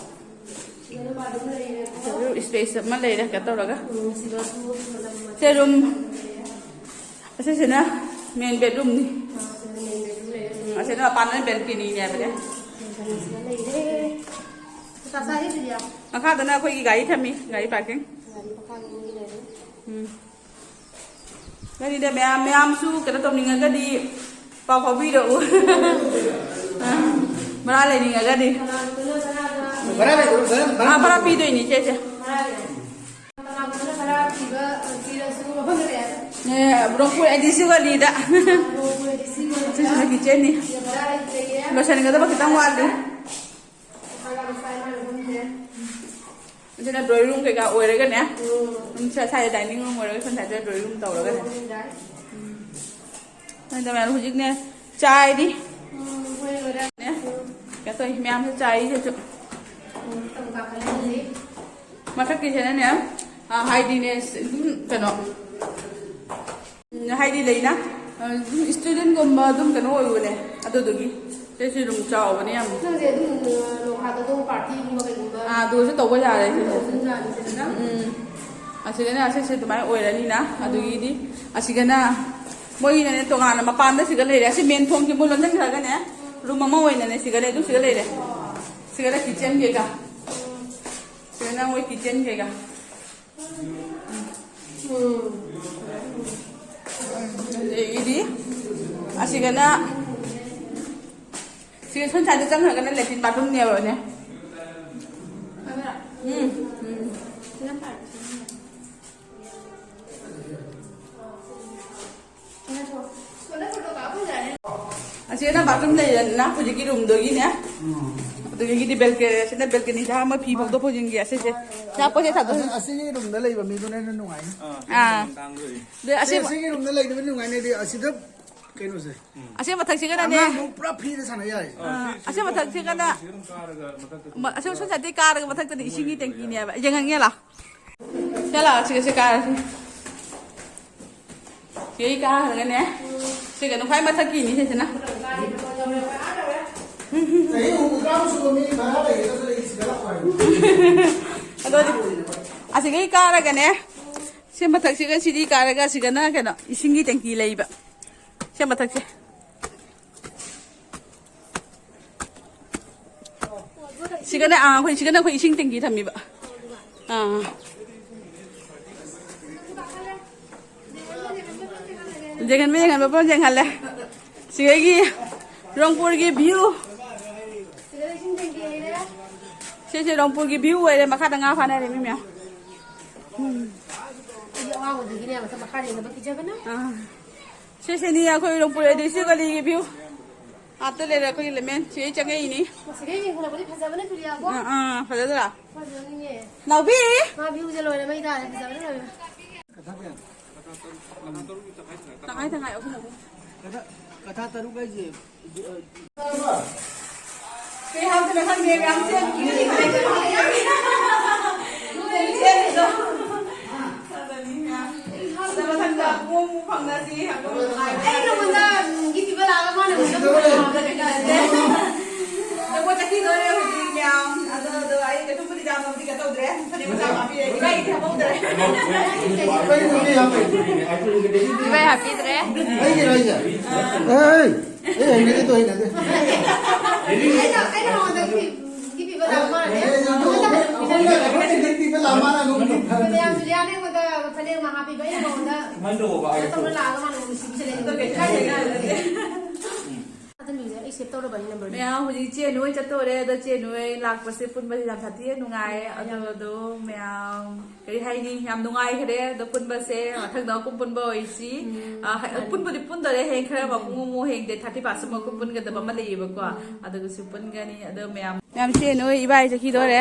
ꯁꯤꯗꯅ ꯕꯥꯠꯔꯨꯝ ꯂꯩꯔꯦ꯫ ꯏꯁꯄꯦꯁ ꯑꯃ ꯂꯩꯔꯦ, ꯀꯩꯅꯣ ꯇꯧꯔꯒ꯫ ꯎꯝ, ꯁꯤꯗꯁꯨ ꯁꯦ ꯔꯨꯝ꯫ ꯑꯁꯤꯁꯤꯅ ꯃꯦꯟ ꯕꯦꯗꯔꯨꯝꯅꯤ꯫ ꯎꯝ, ꯑꯁꯤꯅ ꯃꯄꯥꯟꯗꯅ ꯕꯦꯜꯀꯅꯤꯅꯦ ꯍꯥꯏꯕꯅꯦ꯫ ꯃꯈꯥꯗꯅ ꯑꯩꯈꯣꯏꯒꯤ ꯒꯥꯔꯤ ꯊꯝꯃꯤ, ꯒꯥꯔꯤ ꯄꯥꯔꯀꯤꯡ꯫ ꯎꯝ꯫ ꯅꯪꯒꯤꯗ ꯃꯌꯥꯝ, ꯃꯌꯥꯝꯁꯨ ꯀꯩꯅꯣ ꯇꯧꯅꯤꯡꯉꯒꯗꯤ ꯄꯥꯎ ꯐꯥꯎꯕꯤꯔꯛꯎ꯫ ꯚꯔꯥ ꯂꯩꯅꯤꯡꯉꯒꯗꯤ꯫ ꯚꯔꯥ ꯂꯩꯕ꯭ꯔꯣ? ꯚꯔꯥ, ꯚꯔꯥ ꯑꯥ, ꯚꯔꯥ ꯄꯤꯗꯣꯏꯅꯤ, ꯏꯆꯦꯁꯦ꯫ ꯀꯅꯥꯒꯨꯝꯕꯅ ꯚꯔꯥ ꯄꯤꯕ, ꯄꯤꯔꯁꯨ ꯃꯐꯝꯗ ꯂꯩ ꯍꯥꯏꯕ꯫ ꯑꯦ, ꯔꯣꯡꯄꯨꯔ ꯑꯦ ꯗꯤ ꯁꯤ ꯒꯂꯤꯗ꯫ ꯔꯣꯡꯄꯨꯔ ꯑꯦ ꯗꯤ ꯁꯤ ꯒꯂꯤꯗ꯫ ꯁꯤꯁꯤꯅ ꯀꯤꯠꯆꯦꯟꯅꯤ꯫ ꯁꯤꯗ ꯚꯔꯥ ꯂꯩꯇ꯭ꯔꯦꯌꯦ꯫ ꯂꯣꯏꯁꯤꯟꯒꯗꯕ ꯈꯤꯇꯪ ꯋꯥꯠꯂꯤ꯫ ꯃꯈꯥ ꯃꯈꯥ ꯃꯥꯅ ꯐꯝꯁꯦ꯫ ꯑꯁꯤꯅ ꯗ꯭ꯔꯣꯌꯤꯡ ꯔꯨꯝ ꯀꯩꯀꯥ ꯑꯣꯏꯔꯒꯅꯦ꯫ ꯎꯝ꯫ ꯑꯗꯨꯝ ꯁ꯭ꯋꯥꯏ-, ꯁ꯭ꯋꯥꯏꯗ ꯗꯥꯏꯅꯤꯡ ꯔꯨꯝ ꯑꯣꯏꯔꯒ ꯁꯣꯝ ꯁꯥꯏꯗ ꯗ꯭ꯔꯣꯌꯤꯡ ꯔꯨꯝ ꯇꯧꯔꯒꯅꯦ꯫ ꯎꯝ, ꯌꯥꯏ꯫ ꯅꯣꯏꯗ ꯃꯌꯥꯝ ꯍꯧꯖꯤꯛꯅꯦ ꯆꯥꯏꯔꯤ꯫ ꯎꯝ, ꯍꯣꯏ, ꯂꯣꯏꯔꯦ꯫ ꯅꯦ? ꯎꯝ꯫ ꯀꯩꯅꯣ ꯇꯧꯔꯤ, ꯃꯌꯥꯝꯁꯦ ꯆꯥꯏꯔꯤ ꯁꯤꯁꯨ꯫ ꯎꯝ, ꯇꯧ ꯀꯥꯈꯠꯂꯦ ꯍꯧꯖꯤꯛ꯫ ꯃꯊꯛꯀꯤꯁꯤꯅꯅꯦ, ꯑ, ꯍꯥꯏꯗꯤꯅꯦ, ꯑꯗꯨꯝ ꯀꯩꯅꯣ, ꯎꯝ, ꯍꯥꯏꯗꯤ ꯂꯩꯅ, ꯑꯗꯨꯝ ꯏꯁꯇꯨꯗꯦꯟꯒꯨꯝꯕ ꯑꯗꯨꯝ ꯀꯩꯅꯣ ꯑꯣꯏꯕꯅꯦ꯫ ꯑꯗꯨꯗꯨꯒꯤ ꯁꯤꯁꯨ ꯑꯗꯨꯝ ꯆꯥꯎꯕꯅꯦ ꯌꯥꯝ꯫ ꯅꯪꯁꯦ ꯑꯗꯨꯝ ꯅꯣꯡ ꯐꯥꯗꯣꯛ ꯑꯗꯨꯝ ꯄꯥꯔꯇꯤꯒꯨꯝꯕ ꯀꯩꯒꯨꯝꯕ ꯑꯥ, ꯑꯗꯨꯁꯨ ꯇꯧꯕ ꯌꯥꯔꯦ ꯁꯤꯁꯦ꯫ ꯑꯗꯨꯝ ꯌꯥꯅꯤꯗꯅ? ꯎꯝ꯫ ꯑꯁꯤꯗꯅ ꯑꯁꯤꯁꯦ ꯑꯗꯨꯃꯥꯏꯅ ꯑꯣꯏꯔꯅꯤꯅ꯫ ꯑꯗꯨꯒꯤꯗꯤ ꯑꯁꯤꯒꯅ ꯃꯣꯏꯒꯤꯅꯅꯦ ꯇꯣꯉꯥꯟꯅ ꯃꯄꯥꯟꯗ ꯁꯤꯒ ꯂꯩꯔꯦ꯫ ꯑꯁꯤ ꯃꯦꯟ ꯊꯣꯡꯁꯦ ꯃꯣꯏ ꯂꯣꯟꯁꯤꯟꯈ꯭ꯔꯒꯅꯦ ꯔꯨꯝ ꯑꯃ ꯑꯣꯏꯅꯅꯦ ꯁꯤꯒ ꯂꯩ꯫ ꯑꯗꯨꯝ ꯁꯤꯒ ꯂꯩꯔꯦ꯫ ꯁꯤꯒꯅ ꯀꯤꯠꯆꯟ ꯀꯩꯀꯥ꯫ ꯁꯤꯒꯅ ꯃꯣꯏ ꯀꯤꯠꯆꯟ ꯀꯩꯀꯥ꯫ ꯎꯝ꯫ ꯑꯗꯒꯤꯗꯤ ꯑꯁꯤꯒꯅ ꯁꯤ ꯁꯣꯝ ꯁꯥꯏꯗ ꯆꯪꯈ꯭ꯔꯒꯅ ꯂꯦꯇ꯭ꯔꯤꯟ ꯕꯥꯠꯔꯨꯝꯅꯦꯕꯅꯦ꯫ ꯎꯝ, ꯎꯝ꯫ ꯑꯁꯤꯅ ꯕꯥꯠꯔꯨꯝ ꯂꯩꯔꯦꯗꯅ ꯍꯧꯖꯤꯛꯀꯤ ꯔꯨꯝꯗꯨꯒꯤꯅꯦ꯫ ꯑꯗꯨꯗꯒꯤꯗꯤ ꯕꯦꯜꯀ-, ꯑꯁꯤꯅ ꯕꯦꯜꯀꯅꯤꯗ ꯑꯃ ꯐꯤ ꯐꯧꯗꯣꯛ ꯐꯧꯖꯤꯟꯒꯤ ꯑꯁꯤꯁꯦ꯫ ꯁꯤ ꯄꯣꯠꯁꯦ ꯊꯥꯗꯣꯛ ꯑꯁꯤ-, ꯑꯁꯤꯒꯤ ꯔꯨꯝꯗ ꯂꯩꯕ ꯃꯤꯗꯨꯅ ꯍꯦꯟꯅ ꯅꯨꯡꯉꯥꯏꯅꯤ꯫ ꯑꯥ꯫ ꯑꯗꯩ ꯑꯁꯤ ꯑꯁꯤꯒꯤ ꯔꯨꯝꯗ ꯂꯩꯕ ꯅꯨꯡꯉꯥꯏꯅꯤꯗꯤ ꯑꯁꯤꯗ ꯀꯩꯅꯣꯁꯦ꯫ ꯑꯁꯤ ꯃꯊꯛꯁꯤꯒꯅꯅꯦ꯫ ꯑꯉꯥꯡꯗꯣ ꯄꯨꯔꯥ ꯐ꯭ꯔꯤꯗ ꯁꯥꯟꯅ ꯌꯥꯏ꯫ ꯑꯥ, ꯑꯁꯤ ꯃꯊꯛꯁꯤꯒꯅ ꯃ-, ꯑꯁꯤ ꯁꯣꯝ ꯁꯥꯏꯗꯇꯩ ꯀꯥꯔꯒ ꯃꯊꯛꯇꯗꯤ ꯏꯁꯤꯡꯒꯤ ꯇꯦꯡꯀꯤꯅꯦꯕ꯫ ꯌꯦꯡꯉꯛꯒꯦ ꯂꯥꯎ꯫ ꯁꯦ ꯂꯥꯎ, ꯁꯤꯒ ꯁꯤ ꯀꯥꯔꯁꯤ꯫ ꯁꯤꯒꯤ ꯀꯥꯈ꯭ꯔꯒꯅꯦ꯫ ꯁꯤꯒ ꯈ꯭ꯋꯥꯏ ꯃꯊꯛꯀꯤꯅꯤ ꯁꯤꯁꯤꯅ꯫ ꯆꯍꯤ ꯍꯨꯝꯐꯨꯇꯔꯥꯃꯨꯛ ꯁꯨꯕ ꯃꯤ ꯚꯔꯥ ꯂꯩꯒꯗ꯭ꯔꯥ ꯂꯩ ꯁꯤꯗ ꯂꯥꯛꯑꯣ ꯍꯥꯏꯕ꯫ ꯑꯗꯣ ꯑꯁꯤꯒꯤ ꯀꯥꯔꯒꯅꯦ꯫ ꯁꯤ ꯃꯊꯛꯁꯤꯒ ꯁꯤꯗꯤ ꯀꯥꯔꯒ ꯁꯤꯒꯅ ꯀꯩꯅꯣ ꯏꯁꯤꯡꯒꯤ ꯇꯦꯡꯀꯤ ꯂꯩꯕ꯫ ꯁꯤ ꯃꯊꯛꯁꯦ꯫ ꯁꯤꯒꯅ, ꯑꯥ, ꯑꯩꯈꯣꯏ ꯁꯤꯒꯅ ꯑꯩꯈꯣꯏ ꯏꯁꯤꯡ ꯇꯦꯡꯀꯤ ꯊꯝꯃꯤꯕ꯫ ꯑꯥ꯫ ꯌꯦꯡꯍꯟꯕ, ꯌꯦꯡꯍꯟꯕ ꯄꯨꯂꯞ ꯌꯦꯡꯍꯜꯂꯦ꯫ ꯁꯤꯗꯒꯤ ꯔꯣꯡꯄꯨꯔꯒꯤ view꯫ ꯁꯤꯁꯦ ꯔꯣꯡꯄꯨꯔꯒꯤ view ꯑꯣꯏꯔꯦ꯫ ꯃꯈꯥꯗ ꯉꯥ ꯐꯥꯅꯔꯦ ꯃꯤ ꯃꯌꯥꯝ꯫ ꯑꯩꯗꯤ ꯑꯋꯥꯡꯕꯗꯒꯤꯅꯦ ꯃꯊꯛ ꯃꯈꯥ ꯌꯦꯡꯅꯕ ꯀꯤꯖꯕꯅ꯫ ꯑꯥ꯫ ꯁꯤꯁꯤꯅꯤ ꯑꯩꯈꯣꯏ ꯔꯣꯡꯄꯨꯔ ꯑꯦ ꯗꯤ ꯁꯤ ꯒꯂꯤꯒꯤ view꯫ ꯑꯥꯗ ꯂꯩꯔꯦ ꯑꯩꯈꯣꯏꯒꯤ ꯂꯦꯃꯦꯟ꯫ ꯁꯤꯗꯩ ꯆꯪꯉꯛꯏꯅꯤ꯫ ꯁꯤꯗꯩ ꯌꯦꯡꯈꯠꯂꯛꯄꯗꯤ ꯐꯖꯕꯅ ꯇꯨꯂꯤꯌꯥꯕꯣ꯫ ꯑꯥ, ꯑꯥ, ꯐꯖꯗ꯭ꯔꯥ? ꯐꯖꯅꯤꯡꯉꯦ꯫ ꯅꯥꯎꯕꯤ! ꯃꯥ view ꯁꯦ ꯂꯣꯏꯔꯦ, ꯃꯩ ꯇꯥꯔꯦ, ꯐꯖꯕꯅ ꯂꯣꯏꯔꯦ꯫ ꯇꯪꯈꯥꯏ ꯇꯪꯈꯥꯏ, ꯑꯍꯨꯝ ꯑꯍꯨꯝ꯫ ꯀꯊꯥ, ꯀꯊꯥ ꯇꯔꯨꯛ ꯍꯥꯏꯁꯦ, ꯑ, ꯀꯩ ꯍꯥꯞꯇꯣꯏꯅꯣ ꯈꯪꯗꯦ, ꯃꯌꯥꯝ ꯁꯦꯝ-, ꯁꯦꯝꯃꯤꯗꯣ꯫ ꯑꯗ ꯃꯊꯪꯗ ꯑꯃꯨꯛ ꯑꯃꯨꯛ ꯐꯪꯅꯁꯤ꯫ ꯑꯗꯨꯝ ꯅꯨꯡꯉꯥꯏꯕ ꯑꯩ ꯅꯉꯣꯟꯗ ꯒꯤꯐ ꯄꯤꯕ ꯂꯥꯛꯑꯒ ꯃꯥꯅ ꯑꯩꯉꯣꯟꯗ ꯐꯣꯟ ꯇꯧꯔꯛꯑꯒ ꯀꯩꯅꯣ ꯇꯧꯔꯦ꯫ ꯑꯗꯣ ꯄꯣꯠ ꯆꯠꯈꯤꯗꯣꯔꯦ ꯍꯧꯖꯤꯛ ꯃꯌꯥꯝ꯫ ꯑꯗꯣ, ꯑꯗꯣ ꯑꯩ ꯀꯩꯁꯨꯝꯕꯨꯗꯤ ꯌꯥꯝꯅꯕꯨꯗꯤ ꯀꯩꯅꯣ ꯇꯧꯗ꯭ꯔꯦ꯫ ꯐꯅꯦꯛ ꯃꯆꯥ ꯑꯃ ꯍꯥꯞꯄꯤꯔꯦ꯫ ꯏꯕꯥꯏꯒꯤꯗꯤ ꯍꯥꯞꯍꯧꯗ꯭ꯔꯦ꯫ ꯏꯕꯥꯏ ꯍꯥꯞꯄꯤꯗ꯭ꯔꯦ꯫ ꯑꯩꯒꯤꯔꯣ ꯍꯥꯏꯁꯦ? ꯑꯥ꯫ ꯑꯩ, ꯑꯩ ꯍꯩꯅꯗꯦ, ꯑꯗꯨ ꯍꯩꯅꯗꯦ꯫ ꯑꯩꯅ, ꯑꯩꯅ ꯃꯉꯣꯟꯗ ꯒꯤꯐ ꯄꯤꯕ ꯂꯥꯛꯄ ꯃꯥꯜꯂꯦ꯫ ꯑꯩꯈꯣꯏꯅ, ꯑꯩꯈꯣꯏꯅ ꯒꯤꯐ ꯄꯤꯕ ꯂꯥꯛꯄ ꯃꯥꯜꯂꯦ꯫ ꯃꯌꯥꯝ ꯖꯨꯂꯤꯌꯥꯅ ꯑꯩꯉꯣꯟꯗ ꯐꯅꯦꯛ ꯑꯃ ꯍꯥꯞꯄꯤꯕ, ꯑꯩꯅ ꯃꯉꯣꯟꯗ ꯀꯩꯅꯣ ꯇꯧꯔ ꯂꯥꯛꯑꯒ ꯃꯥꯅ ꯑꯩꯉꯣꯟꯗ ꯁꯤꯕꯤꯁꯜꯂꯛꯑꯦ꯫ ꯊꯥꯖꯟꯕꯤꯁꯦ, ꯑꯩ ꯁꯦꯚ ꯇꯧꯔꯕꯅꯤ ꯅꯝꯕꯔꯁꯦ꯫ ꯃꯌꯥꯝ ꯍꯧꯖꯤꯛ ꯆꯦ ꯅꯣꯏ ꯆꯠꯇꯣꯔꯦ꯫ ꯑꯗꯣ ꯆꯦ ꯅꯣꯏ ꯂꯥꯛꯄꯁꯦ ꯄꯨꯟꯕꯁꯦ ꯌꯥꯝ ꯁꯥꯊꯤꯅ ꯅꯨꯡꯉꯥꯏ꯫ ꯑꯗꯣ, ꯑꯗꯣ ꯃꯌꯥꯝ ꯀꯔꯤ ꯍꯥꯏꯅꯤ, ꯌꯥꯝ ꯅꯨꯡꯉꯥꯏꯈ꯭ꯔꯦ꯫ ꯑꯗꯣ ꯄꯨꯟꯕꯁꯦ ꯃꯊꯪꯗ ꯑꯃꯨꯛ ꯄꯨꯟꯕ ꯑꯣꯏꯁꯤ꯫ ꯎꯝ, ꯑ, ꯍ-, ꯃꯥꯅꯤ꯫ ꯄꯨꯟꯕꯨꯗꯤ ꯄꯨꯟꯗꯣꯔꯦ, ꯍꯌꯦꯡ ꯈꯔ ꯃꯄꯨꯡ ꯑꯃꯨꯛ, ꯍꯌꯦꯡ ꯗꯦꯠ ꯊꯥꯔꯇꯤ ꯐꯥꯔꯁ ꯑꯃꯨꯛ ꯄꯨꯟꯒꯗꯕ ꯑꯃ ꯂꯩꯌꯦꯕꯀꯣ꯫ ꯎꯝ꯫ ꯑꯗꯨꯒꯁꯨ ꯄꯨꯟꯒꯅꯤ꯫ ꯑꯗꯣ ꯃꯌꯥꯝ, ꯃꯌꯥꯝ ꯆꯦ ꯅꯣꯏ ꯏꯕꯥꯏ ꯆꯠꯈꯤꯗꯣꯔꯦ꯫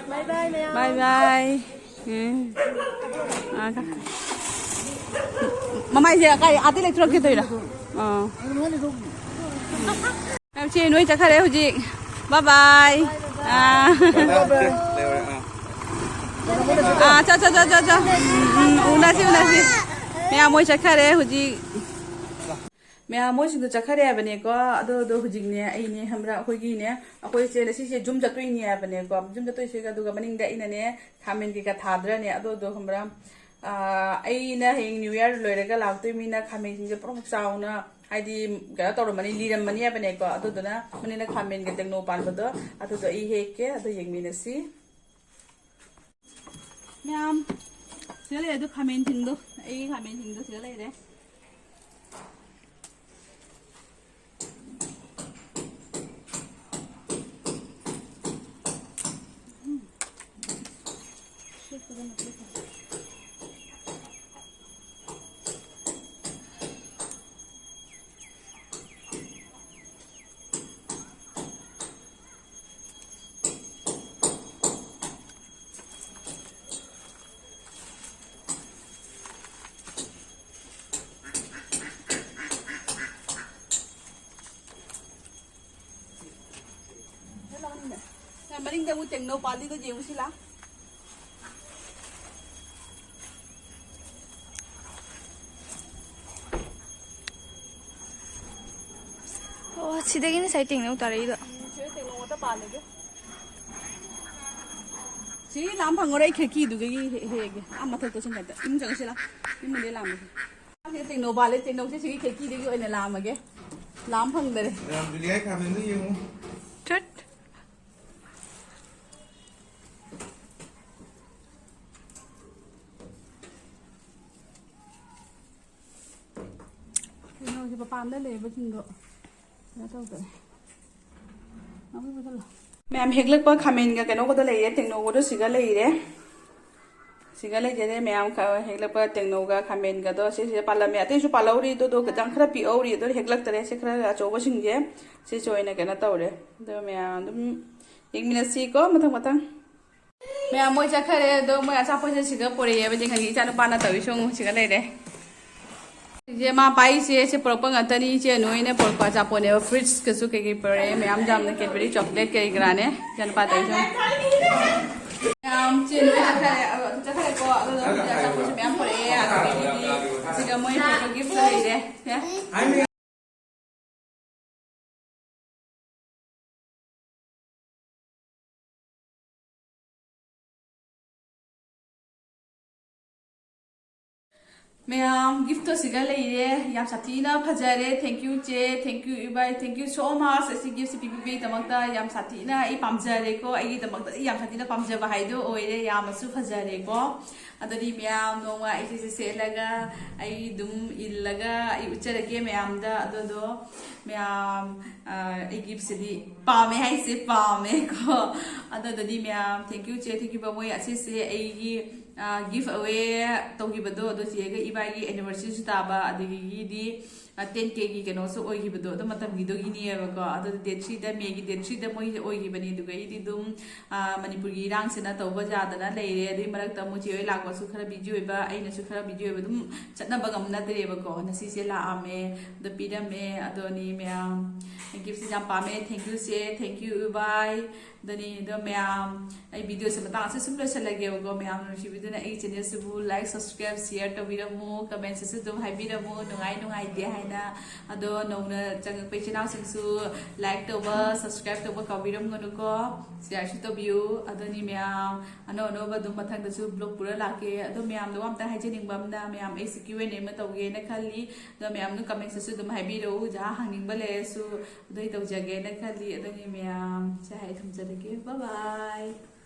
ꯕꯥꯏ ꯕꯥꯏ ꯃꯌꯥꯝ꯫ ꯕꯥꯏ ꯕꯥꯏ꯫ ꯎꯝ꯫ ꯑ, ꯀ-, ꯃꯃꯥꯏꯁꯦ ꯀꯥꯏ, ꯑꯥꯗꯩ ꯂꯩꯊꯣꯔꯛꯀꯦ ꯇꯧꯔꯤꯔꯣ? ꯑꯥ꯫ ꯃꯌꯥꯝ ꯆꯦ ꯅꯣꯏ ꯆꯠꯈꯔꯦ ꯍꯧꯖꯤꯛ꯫ ꯕꯥꯏ ꯕꯥꯏ꯫ ꯑꯥ꯫ ꯑꯥ, ꯆꯣ, ꯆꯣ, ꯆꯣ, ꯆꯣ, ꯆꯣ꯫ ꯎꯝ, ꯎꯝ, ꯎꯅꯁꯤ, ꯎꯅꯁꯤ꯫ ꯃꯌꯥꯝ ꯃꯣꯏ ꯆꯠꯈꯔꯦ ꯍꯧꯖꯤꯛ꯫ ꯃꯌꯥꯝ ꯃꯣꯏꯁꯤꯡꯗꯣ ꯆꯠꯈꯔꯦ ꯍꯥꯏꯕꯅꯦꯀꯣ꯫ ꯑꯗꯣ, ꯑꯗꯣ ꯍꯧꯖꯤꯛꯅꯦ, ꯑꯩꯅꯦ ꯈꯪꯕ꯭ꯔꯥ, ꯑꯩꯈꯣꯏꯒꯤꯅꯦ, ꯑꯩꯈꯣꯏꯁꯦ ꯉꯁꯤꯁꯦ ꯖꯨꯝ ꯆꯠꯇꯣꯏꯅꯦ ꯍꯥꯏꯕꯅꯦꯀꯣ꯫ ꯖꯨꯝ ꯆꯠꯇꯣꯏꯁꯦ, ꯑꯗꯨꯒ ꯃꯅꯤꯡꯗ ꯑꯩꯅꯅꯦ ꯈꯥꯃꯦꯟ ꯀꯩꯀꯥ ꯊꯥꯗ꯭ꯔꯅꯦ꯫ ꯑꯗꯣ, ꯑꯗꯣ ꯈꯪꯕ꯭ꯔꯥ, ꯑꯥ, ꯑꯩꯅ ꯍꯌꯦꯡ ꯅ꯭ꯌꯨ ꯏꯌꯥꯔ ꯂꯣꯏꯔꯒ ꯂꯥꯛꯇꯣꯏ ꯃꯤꯅ ꯈꯥꯃꯦꯟꯁꯤꯡꯁꯦ ꯄꯨꯔꯥ ꯆꯥꯎꯅ, ꯍꯥꯏꯗꯤ, ꯀꯩꯅꯣ ꯇꯧꯔꯝꯃꯅꯤ, ꯂꯤꯔꯝꯃꯅꯤ ꯍꯥꯏꯕꯅꯦꯀꯣ꯫ ꯑꯗꯨꯗꯨꯅ ꯃꯅꯤꯡꯗ ꯈꯥꯃꯦꯟꯒ ꯇꯦꯡꯅꯧ ꯄꯥꯟꯕꯗꯣ, ꯑꯗꯨꯗꯣ ꯑꯩ ꯍꯦꯛꯀꯦ, ꯑꯗꯣ ꯌꯦꯡꯃꯤꯟꯅꯁꯤ꯫ ꯃꯌꯥꯝ, ꯁꯤꯗ ꯂꯩꯔꯦ ꯑꯗꯨ ꯈꯥꯃꯦꯟꯁꯤꯡꯗꯣ, ꯑꯩꯒꯤ ꯈꯥꯃꯦꯟꯁꯤꯡꯗꯣ ꯁꯤꯗ ꯂꯩꯔꯦ꯫ ꯃꯅꯤꯡꯗ ꯑꯃꯨꯛ ꯇꯦꯡꯅꯧ ꯄꯥꯜꯂꯤꯗꯣ ꯌꯦꯡꯉꯨꯁꯤ ꯂꯥ꯫ ꯁꯤꯗꯒꯤ ꯉꯁꯥꯏ ꯇꯦꯡꯅꯧ ꯇꯥꯔꯛꯏꯗꯣ꯫ ꯁꯤꯗ ꯇꯦꯡꯅꯧ ꯑꯃꯇ ꯄꯥꯜꯂꯦ꯫ ꯁꯤ ꯂꯥꯝ ꯐꯪꯉꯔꯣꯏ, ꯑꯩ ꯈꯤꯔꯀꯤꯗꯨꯗꯒꯤ ꯍꯦ-, ꯍꯦꯛꯑꯒꯦ꯫ ꯑꯥ ꯃꯊꯛꯇ ꯆꯪꯒꯗ꯫ ꯏꯃꯨꯡ ꯆꯪꯉꯁꯤ ꯂꯥꯎ꯫ ꯏꯃꯨꯡꯗꯩ ꯂꯥꯝꯃꯒꯦ꯫ ꯁꯤꯗ ꯇꯦꯡꯅꯧ ꯄꯥꯜꯂꯦ, ꯇꯦꯡꯅꯧꯁꯦ ꯁꯤꯒꯤ ꯈꯤꯔꯀꯤꯗꯒꯤ ꯑꯣꯏꯅ ꯂꯥꯝꯃꯒꯦ꯫ ꯂꯥꯝ ꯐꯪꯗꯔꯦ꯫ ꯃꯌꯥꯝ ꯖꯨꯂꯤꯌꯥꯒꯤ ꯈꯥꯃꯦꯟꯗꯣ ꯌꯦꯡꯉꯨ꯫ ꯆꯠ꯫ ꯀꯩꯅꯣꯁꯦ ꯃꯄꯥꯟꯗ ꯂꯩꯕꯁꯤꯡꯗꯣ ꯀꯩꯅꯣ ꯇꯧꯗ꯭ꯔꯦ꯫ ꯃꯌꯥꯝ ꯍꯦꯛꯂꯛꯄ ꯈꯥꯃꯦꯟꯒ ꯀꯩꯅꯣꯒꯗꯣ ꯂꯩꯔꯦ, ꯇꯦꯡꯅꯧꯒꯗꯣ ꯁꯤꯒ ꯂꯩꯔꯦ꯫ ꯁꯤꯒ ꯂꯩꯖꯔꯦ ꯃꯌꯥꯝ ꯈ-, ꯍꯦꯛꯂꯛꯄ ꯇꯦꯡꯅꯧꯒ ꯈꯥꯃꯦꯟꯒꯗꯣ ꯁꯤꯁꯤꯗ ꯄꯥꯜꯂꯝꯃꯦ꯫ ꯑꯇꯩꯁꯨ ꯄꯥꯜꯍꯧꯔꯤ, ꯑꯗꯨꯗꯣ ꯈꯤꯇꯪ ꯈꯔ ꯄꯤꯛꯍꯧꯔꯤ, ꯑꯗꯨ ꯍꯦꯛꯂꯛꯇꯔꯦ꯫ ꯁꯤ ꯈꯔ ꯑꯆꯧꯕꯁꯤꯡꯁꯦ ꯁꯤꯁꯨ ꯑꯣꯏꯅ ꯀꯩꯅꯣ ꯇꯧꯔꯦ꯫ ꯑꯗꯣ ꯃꯌꯥꯝ ꯑꯗꯨꯝ ꯌꯦꯡꯃꯤꯟꯅꯁꯤꯀꯣ ꯃꯊꯪ ꯃꯊꯪ꯫ ꯃꯌꯥꯝ ꯃꯣꯏ ꯆꯠꯈꯔꯦ꯫ ꯑꯗꯣ ꯃꯣꯏ ꯑꯆꯥꯄꯣꯠꯁꯦ ꯁꯤꯒ ꯄꯨꯔꯛꯑꯦꯕ꯫ ꯌꯦꯡꯍꯟꯒꯦ, ꯏꯆꯥ ꯅꯨꯄꯥꯅ ꯇꯧꯔꯤ ꯁꯣꯡ ꯁꯤꯒ ꯂꯩꯔꯦ꯫ ꯏꯆꯦ ꯃꯥ ꯄꯥꯏꯁꯦ ꯁꯤ ꯄꯨꯔꯛꯄ ꯉꯥꯛꯇꯅꯤ꯫ ꯏꯆꯦ ꯅꯣꯏꯅ ꯄꯨꯔꯛꯄ ꯑꯆꯥꯄꯣꯠꯅꯦꯕ꯫ ꯐ꯭ꯔꯨꯏꯠꯁꯀꯁꯨ ꯀꯩꯀꯩ ꯄꯨꯔꯛꯑꯦ ꯃꯌꯥꯝ ꯌꯥꯝꯅ, ꯀꯦꯗꯕꯔꯤ ꯆꯣꯀ꯭ꯂꯦꯠ ꯀꯔꯤ ꯀꯔꯥꯅꯦ꯫ ꯏꯆꯥ ꯅꯨꯄꯥ ꯇꯧꯔꯤ ꯁꯣꯡ꯫ ꯃꯌꯥꯝ ꯆꯦ ꯅꯣꯏ ꯆꯠꯈꯔꯦ꯫ ꯑ, ꯆꯠꯈꯔꯦꯀꯣ꯫ ꯑꯗꯣ ꯍꯧꯖꯤꯛ ꯑꯆꯥꯄꯣꯠꯁꯨ ꯃꯌꯥꯝ ꯄꯨꯔꯛꯑꯦ꯫ ꯑꯗꯒꯤꯗꯤ ꯁꯤꯒ ꯃꯣꯏ ꯄꯨꯔꯛꯄ ꯒꯤꯐꯁꯨ ꯂꯩꯔꯦ꯫ ꯁꯦ꯫ ꯃꯌꯥꯝ ꯒꯤꯐꯇꯣ ꯁꯤꯒ ꯂꯩꯔꯦ꯫ ꯌꯥꯝ ꯁꯥꯊꯤꯅ ꯐꯖꯔꯦ꯫ Thank you ꯆꯦ, thank you ꯏꯕꯥꯏ, thank you so much꯫ ꯑꯁꯤ ꯒꯤꯐꯁꯦ ꯄꯤꯕꯤꯕꯒꯤꯗꯃꯛꯇ ꯌꯥꯝ ꯁꯥꯊꯤꯅ ꯑꯩ ꯄꯥꯝꯖꯔꯦꯀꯣ꯫ ꯑꯩꯒꯤꯗꯃꯛꯇꯗꯤ ꯌꯥꯝ ꯁꯥꯊꯤꯅ ꯄꯥꯝꯖꯕ ꯍꯥꯏꯗꯣ ꯑꯣꯏꯔꯦ꯫ ꯌꯥꯝꯅꯁꯨ ꯐꯖꯔꯦꯀꯣ꯫ ꯑꯗꯨꯗꯤ ꯃꯌꯥꯝ ꯅꯣꯡꯃ ꯑꯩꯁꯦ ꯁꯦꯠꯂꯒ ꯑꯩ ꯑꯗꯨꯝ ꯏꯜꯂꯒ ꯑꯩ ꯎꯠꯆꯔꯛꯀꯦ ꯃꯌꯥꯝꯗ꯫ ꯑꯗꯨꯗꯣ ꯃꯌꯥꯝ, ꯑ, ꯑꯩ ꯒꯤꯐꯁꯤꯗꯤ ꯄꯥꯝꯃꯦ ꯍꯥꯏꯁꯦ ꯄꯥꯝꯃꯦꯀꯣ꯫ ꯑꯗꯨꯗꯗꯤ ꯃꯌꯥꯝ thank you ꯆꯦ, thank you ꯕꯥꯃꯣꯏ꯫ ꯑꯁꯤꯁꯦ ꯑꯩꯒꯤ, ꯑ, ꯒꯤꯐ ꯑꯋꯦ ꯇꯧꯈꯤꯕꯗꯣ, ꯑꯗꯣ ꯆꯦꯒ ꯏꯕꯥꯏꯒꯤ anniversaryꯁꯨ ꯇꯥꯕ, ꯑꯗꯒꯤꯗꯤ, ꯑ, ten Kꯒꯤ ꯀꯩꯅꯣꯁꯨ ꯑꯣꯏꯈꯤꯕꯗꯣ, ꯑꯗꯨ ꯃꯇꯝꯒꯤꯗꯨꯒꯤꯅꯦꯕꯀꯣ꯫ ꯑꯗꯨ date threeꯗ, Mayꯒꯤ date threeꯗ ꯃꯣꯏꯁꯦ ꯑꯣꯏꯈꯤꯕꯅꯦ꯫ ꯑꯗꯨꯒ ꯑꯩꯗꯤ ꯑꯗꯨꯝ, ꯑ, ꯃꯅꯤꯄꯨꯔꯒꯤ ꯏꯔꯥꯡꯁꯤꯅ ꯇꯧꯕ ꯌꯥꯗꯅ ꯂꯩꯔꯦ꯫ ꯑꯗꯨꯏ ꯃꯔꯛꯇ ꯃꯣꯏ ꯆꯦ ꯍꯣꯏ ꯂꯥꯛꯄꯁꯨ ꯈꯔ busy ꯑꯣꯏꯕ, ꯑꯩꯅꯁꯨ ꯈꯔ busy ꯑꯣꯏꯕ, ꯑꯗꯨꯝ ꯆꯠꯅꯕ ꯉꯝꯅꯗ꯭ꯔꯦꯕꯀꯣ꯫ ꯉꯁꯤꯁꯦ ꯂꯥꯛꯑꯝꯃꯦ, ꯑꯗꯣ ꯄꯤꯔꯝꯃꯦ꯫ ꯑꯗꯣꯅꯤ ꯃꯌꯥꯝ, ꯒꯤꯐꯁꯦ ꯌꯥꯝ ꯄꯥꯝꯃꯦ꯫ Thank you ꯆꯦ, thank you ꯏꯕꯥꯏ꯫ ꯑꯗꯨꯅꯤ, ꯑꯗꯣ ꯃꯌꯥꯝ, ꯑꯩ videoꯁꯦ ꯃꯇꯥꯡ ꯑꯁꯤꯗ ꯁꯨꯝ ꯂꯣꯏꯁꯤꯜꯂꯒꯦꯕꯀꯣ꯫ ꯃꯌꯥꯝ ꯅꯨꯡꯁꯤꯕꯤꯗꯨꯅ ꯑꯩꯒꯤ channelꯁꯤꯕꯨ like, subscribe, share ꯇꯧꯕꯤꯔꯝꯃꯨ, commentsꯇꯁꯨ ꯑꯗꯨꯝ ꯍꯥꯏꯕꯤꯔꯝꯃꯨ, ꯅꯨꯡꯉꯥꯏ ꯅꯨꯡꯉꯥꯏꯇꯦ ꯍꯥꯏꯅ꯫ ꯑꯗꯣ ꯅꯧꯅ ꯆꯪꯉꯛꯄ ꯏꯆꯤꯟ ꯏꯅꯥꯎꯁꯤꯡꯁꯨ like ꯇꯧꯕ, subscribe ꯇꯧꯕ ꯀꯥꯎꯕꯤꯔꯝꯒꯅꯨꯀꯣ꯫ Shareꯁꯨ ꯇꯧꯕꯤꯌꯨ꯫ ꯑꯗꯨꯅꯤ ꯃꯌꯥꯝ, ꯑꯅꯧ ꯑꯅꯧꯕ ꯑꯗꯨꯝ ꯃꯊꯪꯗꯁꯨ vlog ꯄꯨꯔ ꯂꯥꯛꯀꯦ꯫ ꯑꯗꯣ ꯃꯌꯥꯝꯗ ꯋꯥ ꯑꯝꯇ ꯍꯥꯏꯖꯅꯤꯡꯕ ꯑꯃꯅ, ꯃꯌꯥꯝ ꯑꯩꯁꯦ Q and A ꯑꯃ ꯇꯧꯒꯦꯅ ꯈꯜꯂꯤ꯫ ꯑꯗꯣ ꯃꯌꯥꯝꯅ commentsꯇꯁꯨ ꯑꯗꯨꯝ ꯍꯥꯏꯕꯤꯔꯛꯎ, ꯖꯍꯥ ꯍꯪꯅꯤꯡꯕ ꯂꯩꯔꯁꯨ꯫ ꯑꯗꯨ ꯑꯩ ꯇꯧꯖꯒꯦꯅ ꯈꯜꯂꯤ꯫ ꯑꯗꯨꯅꯤ ꯃꯌꯥꯝ, ꯁꯦ ꯍꯥꯏ ꯊꯝꯖꯔꯒꯦ꯫ Bye bye꯫